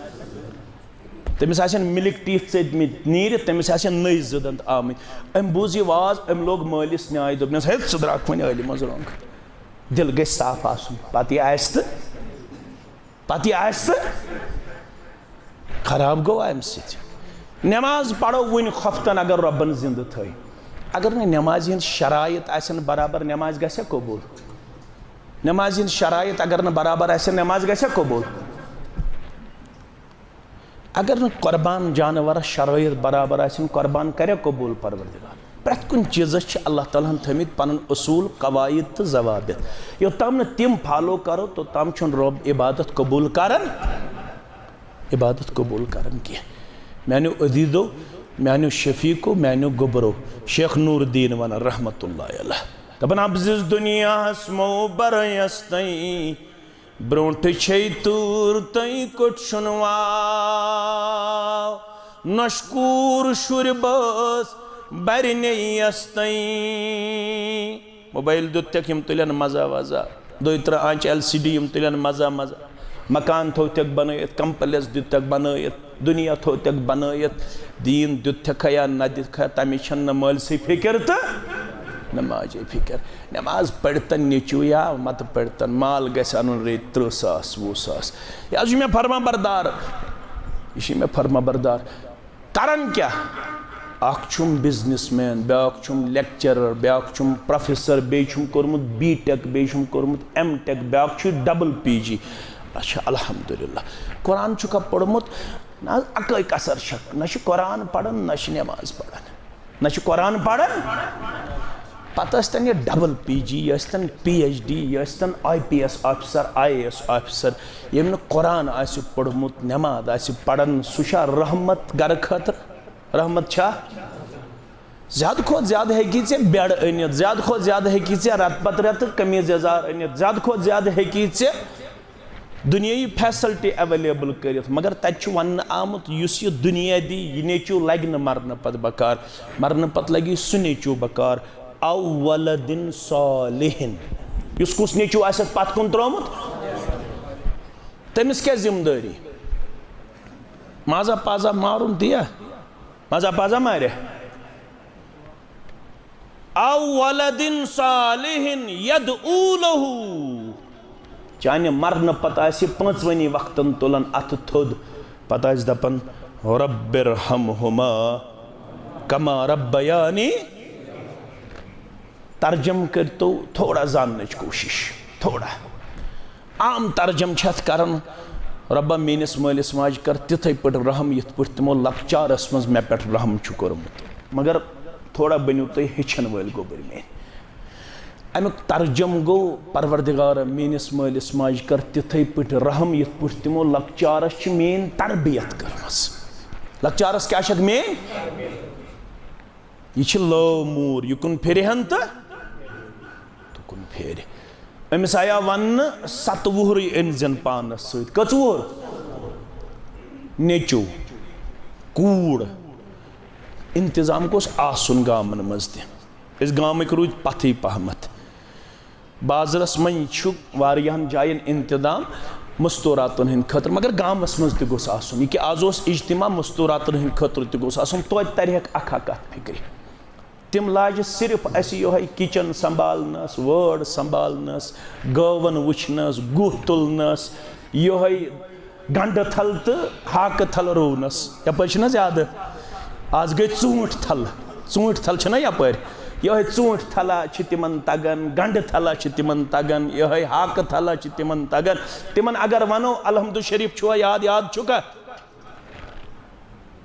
تٔمِس آسن مِلِک ٹیٖتھ ژٔدمٕتۍ نیٖرِتھ، تٔمِس آسن نٔوۍ زٕ دند آمٕتۍ۔ أمۍ بوٗز یہِ واز، أمۍ لوگ مٲلِس نیاے، دوٚپنس، ہے، ژٕ درٛاکھ وۄنۍ عٲلمس رۄنٛگ۔ دِل گژھِ صاف آسُن۔ پتہٕ یہِ آسہِ تہٕ، پتہٕ یہِ آسہِ تہٕ خراب گوٚو امہِ سۭتۍ۔ نماز پرو وُنہِ خۄفتن اگر رۄبن زندٕ تھٲے۔ اگر نہٕ نمازِ ہٕنٛز شرایط آسن برابر، نماز گژھِ قبول؟ نمازِ ہٕنٛز شرایط اگر نہٕ برابر آسن، نماز گژھِ قبول؟ اگر نہٕ قربان جانورس شرٲیط برابر آسن، قربان کرِ قبول پروردگار؟ پرٛٮ۪تھ کُنہِ چیٖزس چھِ اللہ تعالیٰ ہن تھٲومٕتۍ پنٕنۍ اصوٗل، قواعد تہٕ ضوابط۔ یوٚتام نہٕ تِم follow کرو، توٚتام چھُنہٕ رۄب عبادت قبول کران، عبادت قبول کران کینٛہہ۔ میانیو عزیزو، میانیو شفیقو، میانیو گوٚبرو، شیخ نور الدین ونان رحمت اللہ علیہ، دپان، ابزِس دُنیاہس مو برٲیس تٔمۍ، برونٛٹھ چھے تۭر تٔمۍ کوٚٹ شُنواو۔ نۄشہِ کوٗر شُرۍ بٲژ برِ نیٚیَس تٔمۍ۔ موبایل دیُت تھکھ، یِم تُلن مزہ وزہ۔ دۄیہِ ترٕٛہ آنچہِ ایل سی ڈی، یِم تُلن مزہ مزہ۔ مکان تھوٚو تھکھ بنٲیِتھ، کمپلیکس دیُت تھکھ بنٲیِتھ۔ دُنیا تھوٚو تھکھ بنٲیِتھ، دیٖن دیُت تھکھ یا نہ دیُت تھکھ، تَمِچ چھَنہٕ نہ مٲلسٕے فِکر تہٕ نہ ماجے فِکر۔ نٮ۪ماز پٔرۍتن نیٚچوٗ یا مَتہٕ پٔرۍتن، مال گژھِ اَنُن رٔتۍ تٕرٛہ ساس، وُہ ساس۔ یہِ حظ چھُ مےٚ فرما بردار، یہِ چھُ مےٚ فرما بردار۔ کران کیٛاہ؟ اکھ چھُم بزنس مین، بیٛاکھ چھُم لیکچرر، بیٛاکھ چھُم پروفیسر، بیٚیہِ چھُم کوٚرمُت بی ٹیک، بیٚیہِ چھُم کوٚرمُت ایم ٹیک، بیٛاکھ چھُ ڈبل پی جی۔ اچھا، الحمدللہ۔ قرآن چھُکھا پوٚرمُت؟ نہ حظ، اَکٲے کثر چھکھ، نہ چھُ قرآن پران، نہ چھُ نماز پران، نہ چھُ قرآن پران۔ پتہٕ ٲسۍتن یہِ ڈبل پی جی، یہِ ٲسۍتن پی ایچ ڈی، یہِ ٲسۍتن I P S officer, I A S officer, ییٚمۍ نہٕ قرآن آسہِ پوٚرمُت، نماز آسہِ پران، سُہ چھا رحمت گرٕ خٲطرٕ؟ رحمت چھا؟ زیادٕ کھۄتہٕ زیادٕ ہیٚکی ژےٚ بیڈ أنِتھ، زیادٕ کھۄتہٕ زیادٕ ہیٚکی ژےٚ رٮ۪تہٕ پتہٕ رٮ۪تہٕ قمیٖض یزار أنِتھ، زیادٕ کھۄتہٕ زیادٕ ہیٚکی ژےٚ دُنیٲیی فیسلٹی ایویلیبل کٔرِتھ، مگر تتہِ چھُ وننہٕ آمُت، یُس یہِ دُنیا دی، یہِ نیٚچوٗ لگہِ نہٕ مرنہٕ پتہٕ بکار، مرنہٕ پتہٕ لگہِ سُہ نیٚچوٗ بکار۔ او ولدن صالحن، یُس کُس نیٚچوٗ آسٮ۪تھ پتھ کُن ترٛوومُت، تٔمِس کیٛاہ ذمہٕ دٲری؟ مازا پازا مارُن تہِ یا؟ مازا پازا مارِ؟ او ولدن صالحن یدعو لہ۔ چانہِ مرنہٕ پتہٕ آسہِ پانٛژوٕنی وقتن تُلان اتھٕ تھوٚد، پتہٕ آسہِ دپان، رب ارحمہما کما ربیانی۔ ترجم کٔرتو تھوڑا زاننٕچ کوٗشِش، تھوڑا۔ عام ترجم چھِ اتھ کران، رۄبا میٲنِس مٲلِس ماجہِ کر تِتھے پٲٹھۍ رحم یِتھ پٲٹھۍ تِمو لۄکچارس منٛز مےٚ پٮ۪ٹھ رحم چھُ کوٚرمُت۔ مگر تھوڑا بٔنِو تُہۍ ہیٚچھن وٲلۍ گوٚبٕرۍ میٲنۍ۔ امیُک ترجم گوٚو، پروردگارا میٲنِس مٲلِس ماجہِ کر تِتھے پٲٹھۍ رحم یِتھ پٲٹھۍ تِمو لۄکچارس چھِ میٲنۍ تربیت کٔرمٕژ۔ لۄکچارس کیٛاہ چھکھ میٲنۍ؟ یہِ چھِ لٲو موٗر، یہِ کُن پھِرِ ہن تہٕ تُکُن پھیرِ۔ أمِس آیا وننہٕ، ستہٕ وُہرٕے أنۍ زٮ۪ن پانس سۭتۍ۔ کٔژ وُہُر؟ نیٚچو، کوٗر۔ انتظام گوٚژھ آسُن گامن منٛز تہِ۔ أسۍ گامٕکۍ روٗدۍ پتھٕے پہمتھ۔ بازرس منٛز چھُ واریاہن جاین انتظام مستوراتن ہٕنٛدِ خٲطرٕ، مگر گامس منٛز تہِ گوٚژھ آسُن۔ یہِ کہِ آز اوس اجتماع مستوراتن ہٕنٛدِ خٲطرٕ تہِ گوٚژھ آسُن، توتہِ ترِ ہا اکھ اکھ کتھ فکرِ۔ تِم لاجہِ صرف اسہِ یۄہے کچن سنبھالنس، وٲر سنبھالنس، گٲون وٕچھنس، گُہہ تُلنس، یۄہے گنڈٕ تھل تہٕ ہاکہٕ تھل رُونس۔ یپٲرۍ چھِنہٕ حظ یادٕ؟ آز گٔے ژوٗنٛٹھۍ تھل۔ ژوٗنٛٹھۍ تھل چھِنہ یپٲرۍ؟ یۄہے ژوٗنٛٹھۍ تھلا چھِ تِمن تگان، گنڈٕ تھلا چھِ تِمن تگان، یۄہے ہاکہٕ تھلا چھِ تِمن تگان۔ تِمن اگر ونو، الحمد شریف چھُوا یاد؟ یاد چھُکھا؟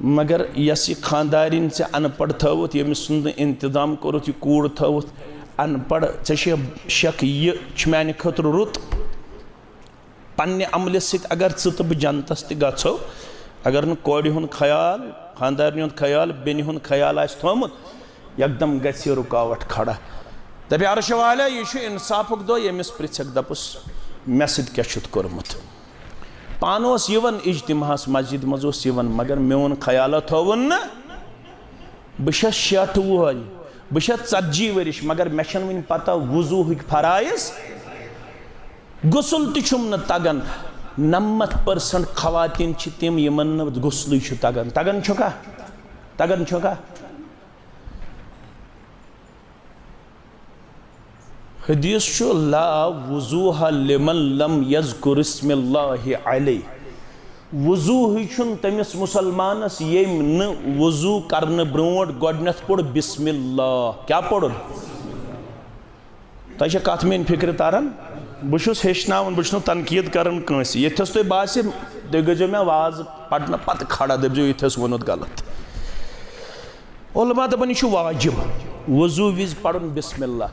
مگر یۄس یہِ خاندارِنۍ ژےٚ ان پڑھ تھٲوٕتھ، ییٚمِس سُنٛد نہٕ انتظام کوٚرُتھ، یہِ کوٗر تھٲوٕتھ ان پڑھ، ژےٚ چھےٚ شک یہِ چھُ میانہِ خٲطرٕ رُت؟ پننہِ عملہِ سۭتۍ اگر ژٕ تہٕ بہٕ جنتس تہِ گژھو، اگر نہٕ کورِ ہُنٛد خیال، خاندارنہِ ہُنٛد خیال، بیٚنہِ ہُنٛد خیال آسہِ تھومُت، یکدم گژھِ یہِ رُکاوٹ کھڑا۔ دپہِ، عرش والیا، یہِ چھُ انصافُک دۄہ، ییٚمِس پرژھکھ، دپُس، مےٚ سۭتۍ کیٛاہ چھُتھ کوٚرمُت؟ پانہٕ اوس یِوان اجتماعس، مسجد منٛز اوس یِوان، مگر میون خیالا تھووُن نہٕ۔ بہٕ چھَس شیٹھ وُہَر، بہٕ چھَس ژتجی ؤرِش، مگر مےٚ چھَنہٕ وٕنہِ پتہ وضوٗہٕکۍ فرائض۔ غسل تہِ چھُم نہٕ تگان۔ نَمَتھ percent خواتین چھِ تِم، یِمن نہٕ غسلٕے چھُ تگان۔ تگان چھُکھا؟ تگان چھُکھا؟ حدیث چھُ، "لا وضوء لمن لم یذکر اسم اللہ علیہ"۔ وضوٗہٕے چھُنہٕ تٔمِس مُسلمانَس، ییٚمۍ نہٕ وضوٗ کرنہٕ برونٛٹھ گۄڈٕنٮ۪تھ پوٚر بسم اللہ۔ کیٛاہ پوٚرُن؟ تۄہہِ چھا کتھ میٲنۍ فکرِ تران؟ بہٕ چھُس ہیٚچھناوان، بہٕ چھُس نہٕ تنقید کران کٲنٛسہِ۔ ییٚتھس تۄہہِ باسہِ، تُہۍ گٔژھۍزیو مےٚ واز پرنہٕ پتہٕ کھڑا، دٔپۍزیو، ییٚتھس ووٚنُتھ غلط۔ علماء دپان، یہِ چھُ واجب وضوٗ وِزِ پرُن بسم اللہ۔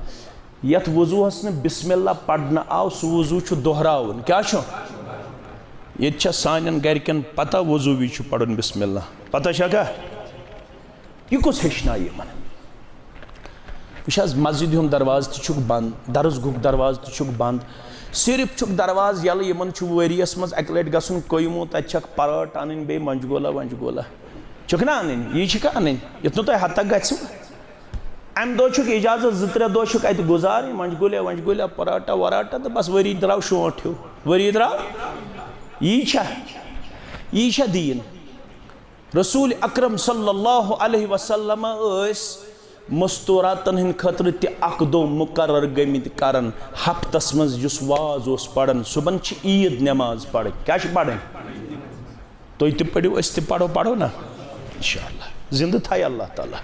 یتھ وضوٗہس نہٕ بسم اللہ پرنہٕ آو، سُہ وضوٗ چھُ دۄہراوُن۔ کیٛاہ چھُ؟ ییٚتہِ چھا سانٮ۪ن گرِکٮ۪ن پتہ وضوٗ وِزِ چھُ پرُن بسم اللہ؟ پتہ چھا کانٛہہ؟ یہِ کُس ہیٚچھنایہِ یِمن؟ وٕچھ حظ، مسجدِ ہُنٛد دروازٕ تہِ چھُکھ بنٛد، درسگاہُک دروازٕ تہِ چھُکھ بنٛد، صرف چھُکھ دروازٕ یَلہٕ۔ یِمن چھُ ؤریَس منٛز اَکہِ لَٹہِ گژھُن کُیموٗ، تَتہِ چھَکھ پراٹھ اَنٕنۍ، بیٚیہِ مۄنٛجہِ گولا وۄنٛجہِ گولا۔ چھُکھ نا اَنٕنۍ؟ یی چھِکھا اَنٕنۍ؟ یُتھ نہٕ تۄہہِ ہتک گژھِو۔ اَمہِ دۄہ چھُکھ اجازت، زٕ ترٛےٚ دۄہ چھُکھ اَتہِ گُزارٕنۍ، مۄنٛجہِ گولا وۄنٛجہِ گولا، پراٹھا وراٹھا، تہٕ بس ؤری درٛاو شونٛٹھ ہیوٗ۔ ؤری درٛاو؟ یی چھا؟ یی چھا دیٖن؟ رسول اکرم صلی اللہ علیہ وسلم ٲسۍ مستوراتن ہٕنٛدِ خٲطرٕ تہِ اکھ دۄہ مقرر گٔمٕتۍ کران ہفتس منٛز، یُس واز اوس پران۔ صبحن چھِ عیٖد نماز پرٕنۍ۔ کیٛاہ چھِ پرٕنۍ؟ تُہۍ تہِ پٔرِو، أسۍ تہِ پرو، پرو نا؟ انشاءاللہ۔ زندٕ تھایہِ اللہ تعالیٰ۔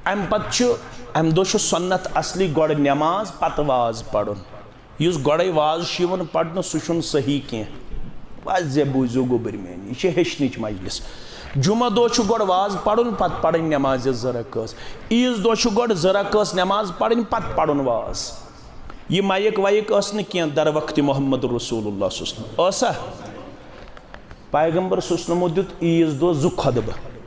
امہِ پتہٕ چھُ، امہِ دۄہ چھُ سنت اصلی گۄڈٕ نماز، پتہٕ واز پرُن۔ یُس گۄڈَے واز چھُ یِوان پرنہٕ، سُہ چھُنہٕ صحیح کینٛہہ۔ واضح بوٗزِو گوٚبٕرۍ میٲنۍ، یہِ چھِ ہیٚچھنٕچ مجلس۔ جمعہ دۄہ چھُ گۄڈٕ واز پرُن، پتہٕ پرٕنۍ نمازِ زٕ رکٲژ۔ عیٖذ دۄہ چھُ گۄڈٕ زٕ رکٲژ نماز پرٕنۍ، پتہٕ پرُن واز۔ یہِ مایِک وایِک ٲس نہٕ کینٛہہ در وقتِ محمد رسول اللہ صلی اللہ علیہ وسلم۔ ٲسا؟ پیغمبر صلی اللہ علیہ وسلمو دیُت عیٖذ دۄہ زٕ خطبہٕ۔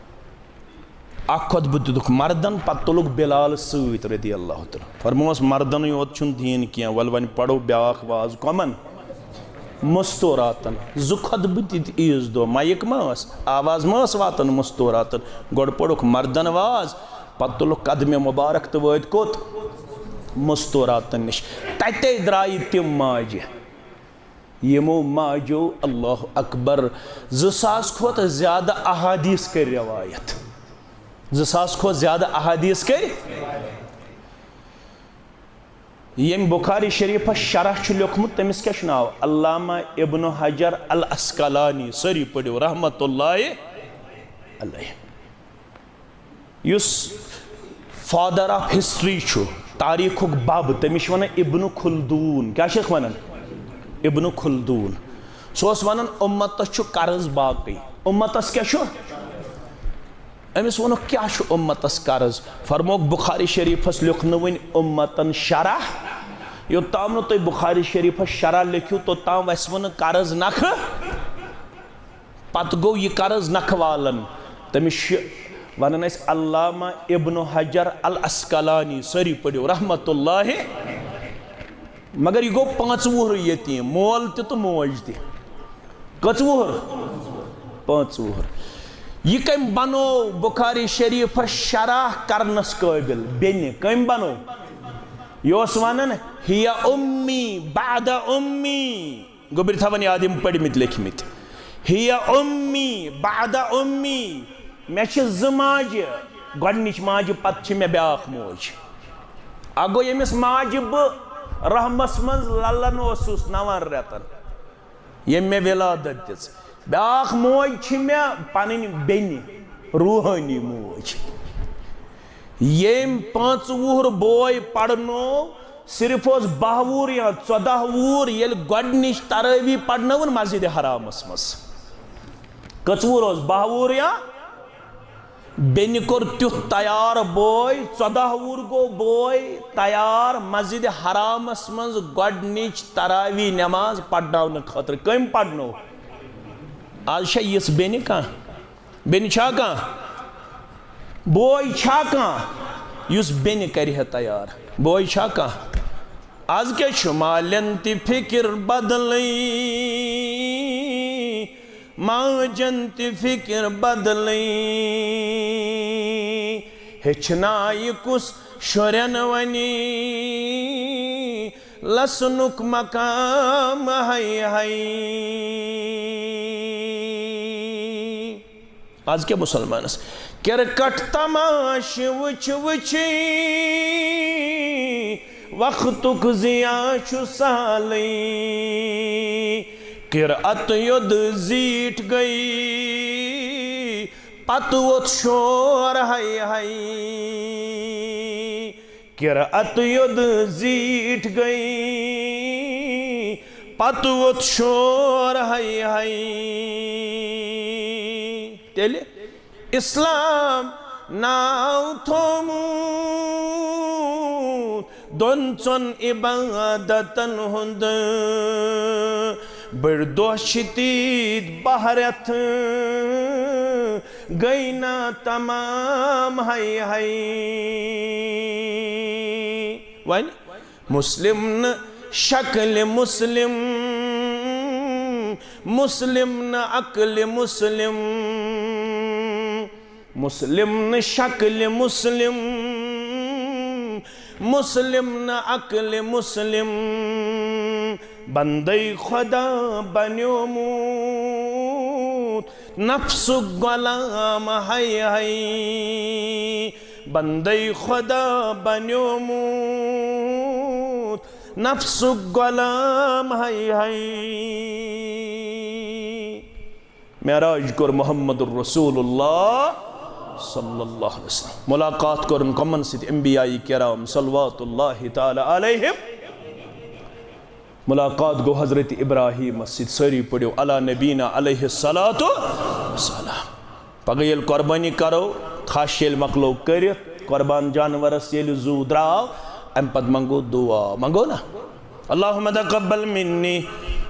اکھ خطبہٕ دِتُکھ مردن، پتہٕ تُلُکھ بلال سۭتۍ رضی اللہ تعالیٰ۔ فرموس، مردنٕے یوت چھُنہٕ دیٖن کینٛہہ، ولہٕ وۄنۍ پرو بیٛاکھ واز۔ کۄمن؟ مستوراتن۔ زٕ خطبہٕ دِتۍ عیٖذ دۄہ، مایِک ما ٲس؟ آواز ما ٲس واتان مستوراتن؟ گۄڈٕ پوٚرُکھ مردن واز، پتہٕ تُلُکھ قدمِ مبارک تہٕ وٲتۍ کوٚت؟ مستوراتن نِش۔ تتے درٛایہِ تِم ماجہِ۔ یِمو ماجو، اللہ اکبر، زٕ ساس کھۄتہٕ زیادٕ احادیث کٔرۍ روایت۔ زٕ ساس کھۄتہٕ زیادٕ احادیث کٔرۍ۔ ییٚمۍ بخاری شریفس شرح چھُ لیوٚکھمُت، تٔمِس کیٛاہ چھُ ناو؟ علامہ ابن حجر العسقلانی۔ سٲری پٔرِو، رحمت اللہ علیہ۔ یُس father of history چھُ، تاریخُک بَب، تٔمِس چھِ وَنان ابن خلدون۔ کیٛاہ چھِکھ وَنان؟ ابن خلدون۔ سُہ اوس وَنان، اُمتَس چھُ قرض باقٕے۔ اُمتَس کیٛاہ چھُ؟ أمِس ووٚنُکھ، کیٛاہ چھُ اُمتَس قرض؟ فرمووُکھ، بخاری شریٖفَس لیوٚکھ نہٕ وٕنہِ اُمتَن شرح۔ یوٚتام نہٕ تُہۍ بخاری شریٖفَس شرح لیکھِو، توٚتام وَسہِ وۄنۍ نہٕ قرض نَکھٕ۔ پتہٕ گوٚو یہِ قرض نکھٕ والن۔ تٔمِس چھِ ونان أسۍ علامہ ابن حجر العسقلانی، سٲری پٔرِو رحمت اللہ۔ مگر یہِ گوٚو پانٛژھ وُہُر یتیٖم، مول تہِ تہٕ موج تہِ۔ کٔژ وُہُر؟ پانٛژھ وُہُر۔ یہِ کٔمۍ بنوو بخاری شریفس شرح کرنس قٲبل؟ بیٚنہِ۔ کٔمۍ بنوو؟ یہِ اوس ونان، "ہی امی بعد امی"۔ گوٚبرۍ تھاوان یاد یِم پٔرمٕتۍ لیکھمٕتۍ۔ "ہی امی بعد امی"، مےٚ چھِ زٕ ماجہِ، گۄڈٕنِچ ماجہِ، پتہٕ چھِ مےٚ بیٛاکھ موج۔ اکھ گوٚو، ییٚمِس ماجہِ بہٕ رحمس منٛز للن اوسُس نون رٮ۪تن، ییٚمۍ مےٚ ولادت دِژ۔ بیٛاکھ موج چھِ مےٚ پنٕنۍ بیٚنہِ، روحٲنی موج۔ ییٚمۍ پانٛژھ وُہُر بوے پرنوو، صرف اوس باہ وُہُر یا ژۄداہ وُہُر، ییٚلہِ گۄڈٕنِچ ترٲوی پرنٲوٕن مسجد حرامس منٛز۔ کٔژ وُہُر اوس؟ باہ وُہُر یا؟ بیٚنہِ کوٚر تیُتھ تیار بوے، ژۄداہ وُہُر گوٚو بوے تیار مسجد حرامس منٛز گۄڈٕنِچ تراوی نماز پرناونہٕ خٲطرٕ۔ کٔمۍ پرنوو؟ از چھا یِژھ بیٚنہِ کانٛہہ؟ بیٚنہِ چھا کانٛہہ؟ بوے چھا کانٛہہ یُس بیٚنہِ کرِ ہے تیار؟ بوے چھا کانٛہہ؟ از کیٛاہ چھُ مالٮ۪ن تہِ فِکر بدلٕے، ماجن تہِ فِکر بدلٕے۔ ہیٚچھنایہِ کُس شُرٮ۪ن وۄنۍ لسنُک مقام، ہاے ہاے۔ از کیٛاہ مُسلمانس کرکٹ تماشہٕ وٕچھ وٕچھٕے وقتُک ضیاع چھُ سہلٕے۔ قرعت یوٚد زیٖٹھ گٔے، پتہٕ ووٚتھ شور، ہاے ہاے۔ قرعت یوٚد زیٖٹھ گٔے، پتہٕ ووٚتھ شور، ہاے ہاے۔ تیٚلہِ اسلام ناو تھوٚومُت دۄن ژۄن عبادتن ہُنٛد۔ بٔڑۍ دۄہ چھِ تیٖتۍ باہ رٮ۪تھ، گٔے نا تمام، ہاے ہاے۔ وۄنۍ مسلم نہٕ شکلِ مسلم، مسلم نہٕ عقلِ مسلم، مسلم نہٕ شکلِ مسلم، مسلم نہٕ عقلِ مسلم۔ بندے خدا بنیومُت نفسُک غلام، ہاے ہاے۔ بندے خدا بنیومُت نفسُک غلام، ہاے ہاے۔ معراج کوٚر محمد رسول اللہ صلی اللہ علیہ وسلم۔ ملاقات کوٚرُن کمن سۭتۍ؟ انبیاء کرام صلوات اللہ تعالی علیہم۔ ملاقات گوٚو حضرت ابراہیمس سۭتۍ۔ سٲری پٔرِو علی نبینا علیہ الصلوۃ والسلام۔ پگاہ ییٚلہِ قۄربٲنی کرو، خش ییٚلہِ مۄکلو کٔرِتھ، قۄربان جانورس ییٚلہِ زُو درٛاو، امہِ پتہٕ منٛگو دُعا۔ منٛگو نا؟ اللهم تقبل مني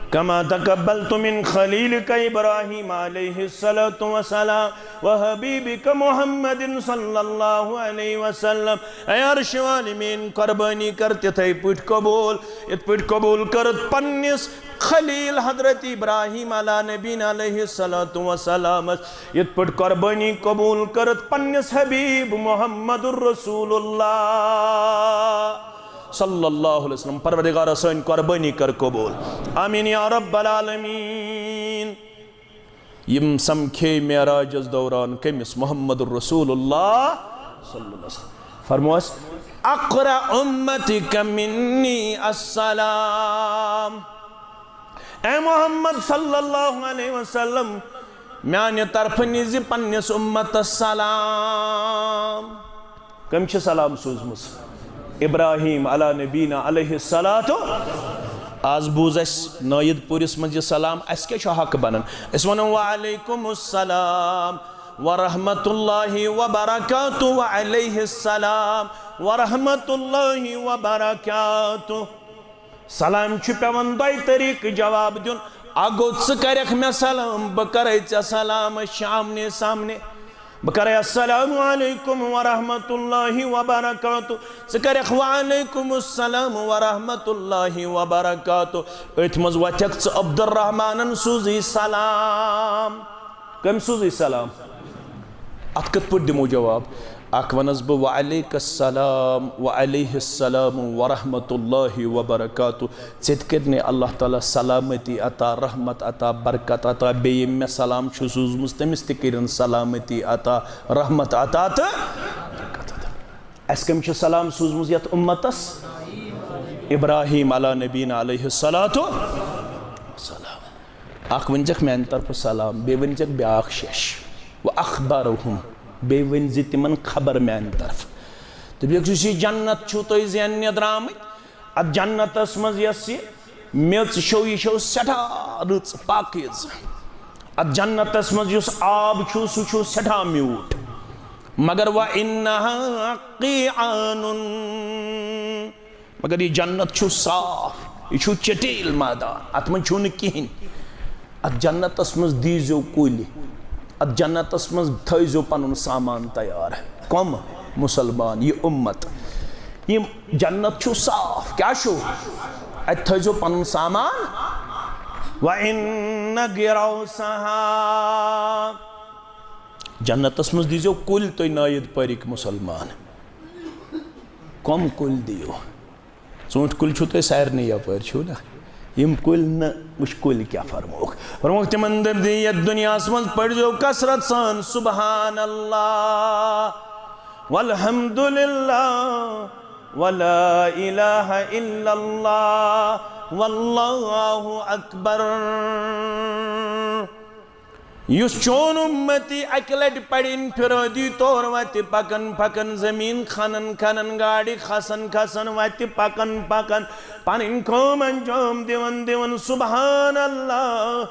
كما تقبلت من خليلك إبراهيم عليه الصلاة والسلام وحبيبك محمد صلى الله عليه وسلم۔ اے عرش والمین، قۄربٲنی کر تِتھے پٲٹھۍ قبول، یِتھ پٲٹھۍ قبول کٔرٕتھ پننِس خلیل حضرت ابراہیم علی نبینا علیہ الصلوۃ والسلامس، یِتھ پٲٹھۍ قۄربٲنی قبول کٔرٕتھ پننِس حبیب محمد رسول اللہ صلی اللہ علیہ وسلم۔ پروردگارا، سٲنۍ قۄربٲنی کر قبول، آمین یا رب العالمین۔ یِم سمکھے معراجس دوران کٔمِس؟ محمد رسول اللہ صلی اللہ علیہ وسلم۔ فرموس، اقرأ امتك مني السلام۔ اے محمد صلی اللہ علیہ وسلم، میانہِ طرفہٕ نِزِ پننِس اُمتس سلام۔ کٔمۍ چھِ سلام سوٗزمٕژ؟ ابراہیم علی نبینا علیہ الصلوۃ۔ آز بوٗز اَسہِ نٲیِد پوٗرِس منٛز یہِ سلام، اَسہِ کیٛاہ چھُ حق بنان؟ أسۍ وَنو، وعلیکم السلام ورحمۃ اللہ وبرکاتہ، وعلیہ السلام ورحمۃ اللہ وبرکاتہ۔ سلام چھُ پٮ۪وان دۄیہِ طریٖقہٕ جواب دیُن۔ اکھ گوٚو، ژٕ کرکھ مےٚ سلام، بہٕ کرے ژےٚ سلام، أسۍ چھِ آمنے سامنے۔ بہٕ کرے السلام علیکم ورحمۃ اللہ وبرکاتہ، ژٕ کرکھ وعلیکم السلام ورحمۃ اللہ وبرکاتہ۔ أتھۍ منٛز وۄتھکھ ژٕ عبدالرحمانن سوزی سلام۔ کٔمۍ سوزی سلام؟ اتھ کِتھ پٲٹھۍ دِمو جواب؟ اکھ ونس بہٕ وعلیک السلام وعلیہ السلام ورحمۃ اللہ وبرکاتہ۔ ژےٚ تہِ کٔرنٕے اللہ تعالیٰ سلامتی عطا، رحمت عطا، برکت عطا۔ بیٚیہِ ییٚمۍ مےٚ سلام چھُ سوٗزمُت، تٔمِس تہِ کٔرِن سلامتی عطا، رحمت عطا تہٕ برکت عطا۔ اَسہِ کٔمۍ چھُ سلام سوٗزمُت یَتھ اُمتَس؟ ابراہیم علیٰ نبینا علیہ الصلوۃ والسلام۔ اَکھ ؤنۍزٮ۪کھ میٛانہِ طرفہٕ سلام، بیٚیہِ ؤنۍزٮ۪کھ بیٛاکھ شیٚش۔ وَأَخْبَرَهُمْ، بیٚیہِ ؤنۍزِ تِمَن خبر میٛانہِ طرفہٕ۔ دوٚپُکھ، یُس یہِ جنت چھُو تُہۍ زیننہِ درٛامٕتۍ، اتھ جنتس منٛز یۄس یہِ میٚژ چھو، یہِ چھو سٮ۪ٹھاہ رٕژ، پاکیزٕ۔ اتھ جنتس منٛز یُس آب چھُ، سُہ چھُ سٮ۪ٹھاہ میوٗٹھ۔ مگر وَإِنَّهَا قِيعَانٌ، مگر یہِ جنت چھُ صاف، یہِ چھُ چٹیل مٲدان، اتھ منٛز چھُ نہٕ کِہیٖنۍ۔ اتھ جنتس منٛز دیٖزیو کُلۍ، اتھ جنتس منٛز تھٲیزیو پنُن سامان تیار۔ کۄم؟ مسلمان، یہِ اُمت۔ یِم جنت چھُ صاف، کیٛاہ چھُ؟ اتہِ تھٲیزیو پنُن سامان۔ وَإِنَّ غِرَوْسَهَا، جنتس منٛز دیٖزیو کُلۍ تُہۍ نٲیِد پٲرِکۍ مسلمان۔ کۄم کُلۍ دِیِو؟ ژوٗنٛٹھۍ کُلۍ چھِو تۄہہِ سارنٕے یپٲرۍ، چھِو نا؟ یِم کُلۍ نہٕ، وٕچھ کُلۍ کیٛاہ فرمووُکھ۔ فرمووُکھ تِمن، دٔپۍ دِ، یَتھ دُنیاہَس منٛز پٔرۍزیو کثرت سان سبحان اللہ والحمد للہ ولا الہ الا اللہ واللہ اکبر۔ یُس چون اُمتی اَکہِ لَٹہِ پَرِ انفرادی طور وَتہِ پَکان پَکان، زٔمیٖن کھنان کھنان، گاڑِ کھسان کھسان، وَتہِ پَکان پَکان، پَنٕنۍ کٲم انجام دِوان دِوان، سبحان اللہ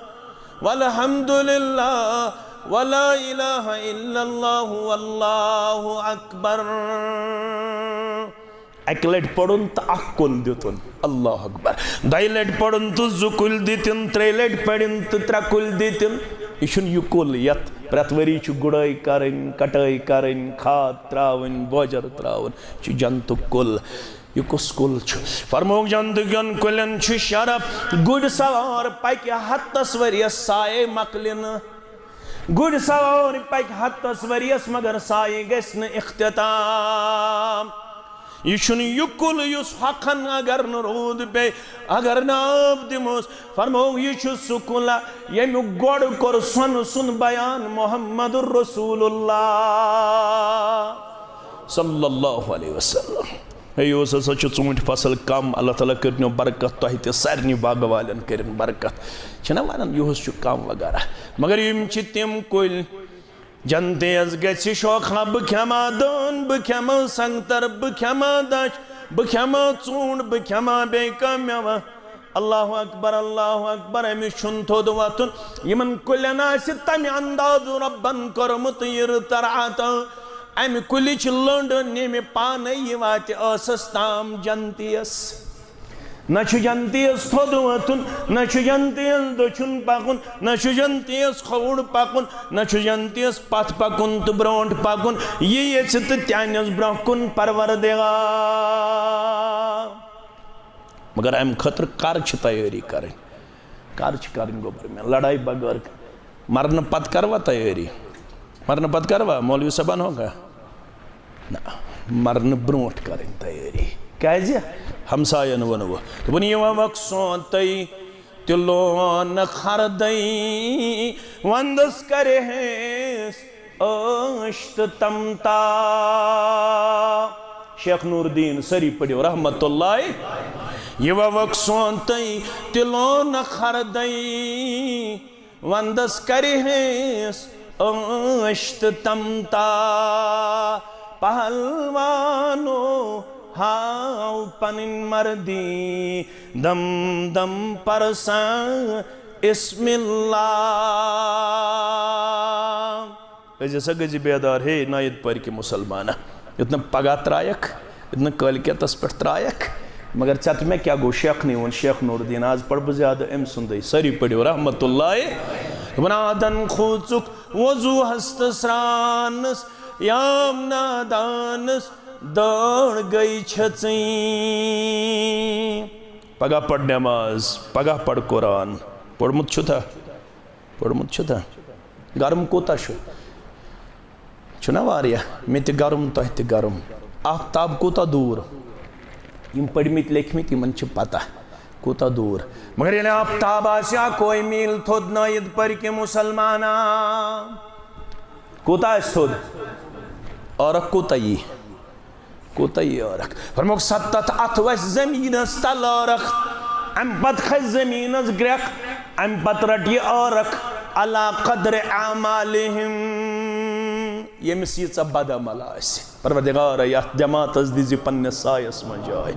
والحمد للہ ولا الہ الا اللہ واللہ اکبر۔ اَکہِ لَٹہِ پوٚرُن تہٕ اَکھ کُل دیُتُن۔ اللہ اکبر۔ دۄیہِ لَٹہِ پوٚرُن تہٕ زٕ کُلۍ دِتِن، ترٛیٚیہِ لَٹہِ پٔرِن تہٕ ترٛےٚ کُلۍ دِتِن۔ یہِ چھُنہٕ یہِ کُل یَتھ پرٛٮ۪تھ ؤری چھُ گُڈٲے کَرٕنۍ، کَٹٲے کَرٕنۍ، کھاد ترٛاوٕنۍ، بوجر ترٛاوُن۔ یہِ چھُ جنتُک کُل۔ یہِ کُس کُل چھُ؟ فرمووُکھ، جنتہٕ کٮ۪ن کُلٮ۪ن چھُ شرف۔ گُرۍ سوار پَکہِ ہَتَس ؤرِیَس، سایے مۄکلہِ نہٕ۔ گُرۍ سوار پکہِ ہتس ؤرِیس، مگر سایہِ گژھِ نہٕ اختتام۔ یہِ چھُنہٕ یہِ کُل یُس ہۄکھن اگر نہٕ روٗد پیٚیہِ، اگر نہٕ آب دِموس۔ فرموو، یہِ چھُ سُہ کُل ییٚمیُک گۄڈٕ کوٚر سۄنہٕ سُنٛد بیان محمد رسول اللہ صلی اللہ علیہ وسلم۔ ہے، یہِ اوس ہسا چھُ ژوٗنٛٹھۍ فصل کم، اللہ تعالیٰ کٔرِنو برکت، تۄہہِ تہِ سارنٕے باغہٕ والٮ۪ن کٔرِن برکت۔ چھِنہ ونان، یِہُس چھُ کم وغیرہ۔ مگر یِم چھِ تِم کُلۍ، جنتیس گژھِ شوقہ، بہٕ کھٮ۪مہٕ دٲن، بہٕ کھٮ۪مہٕ سنگتر، بہٕ کھٮ۪مہٕ دچھ، بہٕ کھٮ۪مہٕ ژوٗنٛٹھ، بہٕ کھٮ۪مہٕ بیٚیہِ کانٛہہ مٮ۪وہ۔ اللہ اکبر، اللہ اکبر، أمِس چھُنہٕ تھوٚد وۄتھُن۔ یِمن کُلٮ۪ن آسہِ تمہِ اندازٕ رۄبن کوٚرمُت یہِ رٕژر عطا۔ امہِ کُلِچ لٔنڈ نیمہِ پانے، یہِ واتہِ ٲسس تام جنتیس۔ نہ چھُ جنتیس تھوٚد وۄتھُن، نہ چھُ جنتیس دٔچھُن پکُن، نہ چھُ جنتیس کھووُر پکُن، نہ چھُ جنتیس پتھ پکُن تہٕ برونٛٹھ پکُن۔ یہِ یژھِ تہٕ تہِ انٮ۪س برونٛہہ کُن پروردگار۔ مگر امہِ خٲطرٕ کر چھِ تیٲری کرٕنۍ؟ کر چھِ کرٕنۍ گوٚبر مےٚ لڑایہِ بغٲر؟ مرنہٕ پتہٕ کروا تیٲری؟ مرنہٕ پتہٕ کروا؟ مولوی صٲبن ہوگا؟ نہ، مرنہٕ برونٛٹھ کرٕنۍ تیٲری۔ کیازِ؟ ہمساین ووٚنوٕ، دوٚپُن، یہِ وَوَکھ سونتٕے تہِ لونہٕ خردٕے، وندس کرِ ہیس عٲش تہٕ تمتا۔ شیخ نور الدین، سٲری پٔرِو رحمت اللہ۔ یہِ وَوَکھ سونتٕے تہِ لونہٕ خردٕے، وندس کرِ ہیس عٲش تہٕ تمتا۔ پہلوانو ہاو پنٕنۍ مردی، دم دم پرسان اسم اللہ۔ أزۍ ہسا گٔژھۍ بیدار، ہے نایِد پٔرۍ کہِ مسلمانہ، یُتھ نہٕ پگاہ ترٛایَکھ، یُتھ نہٕ کٲلۍکٮ۪تَس پٮ۪ٹھ ترٛایَکھ۔ مگر ژےٚ تہٕ مےٚ کیٛاہ گوٚو؟ شیخنٕے ووٚن، شیخ نور الدین، آز پَرٕ بہٕ زیادٕ أمۍ سُنٛدُے۔ سٲری پٔرِو رحمت اللہ۔ دَپان، آدَن کھوٗژُکھ وضوٗہس تہٕ سرٛانس یام نادانس دٲن گٔے چھژٕے۔ پگاہ پَر نٮ۪ماز، پگاہ پَر قرآن۔ پوٚرمُت چھُتھا؟ پوٚرمُت چھُتھا؟ گرم کوٗتاہ چھُ؟ چھُنہ واریاہ؟ مےٚ تہِ گرم، تۄہہِ تہِ گرم۔ آفتاب کوٗتاہ دوٗر؟ یِم پٔرمٕتۍ لیکھمٕتۍ، یِمن چھِ پتہ کوٗتاہ دوٗر۔ مگر ییٚلہِ آفتاب آسہِ ہا کوے میٖل تھوٚد نٲیِد پٔرۍ کہِ مُسلمانا، کوٗتاہ آسہِ تھوٚد؟ عٲرق کوٗتاہ یی؟ کوٗتاہ یی عٲرق؟ فرمووُکھ، ستتھ اتھ وسہِ زٔمیٖنس تل عٲرق، امہِ پتہٕ کھسہِ زٔمیٖنس گرٛٮ۪کھ، امہِ پتہٕ رٹہِ یہِ عٲرق علی قدر اعمالہم، ییٚمِس ییٖژاہ بدعمل آسہِ۔ پروردگارا، یتھ جماعتس دیٖزِ پننِس سایس منٛز جاے۔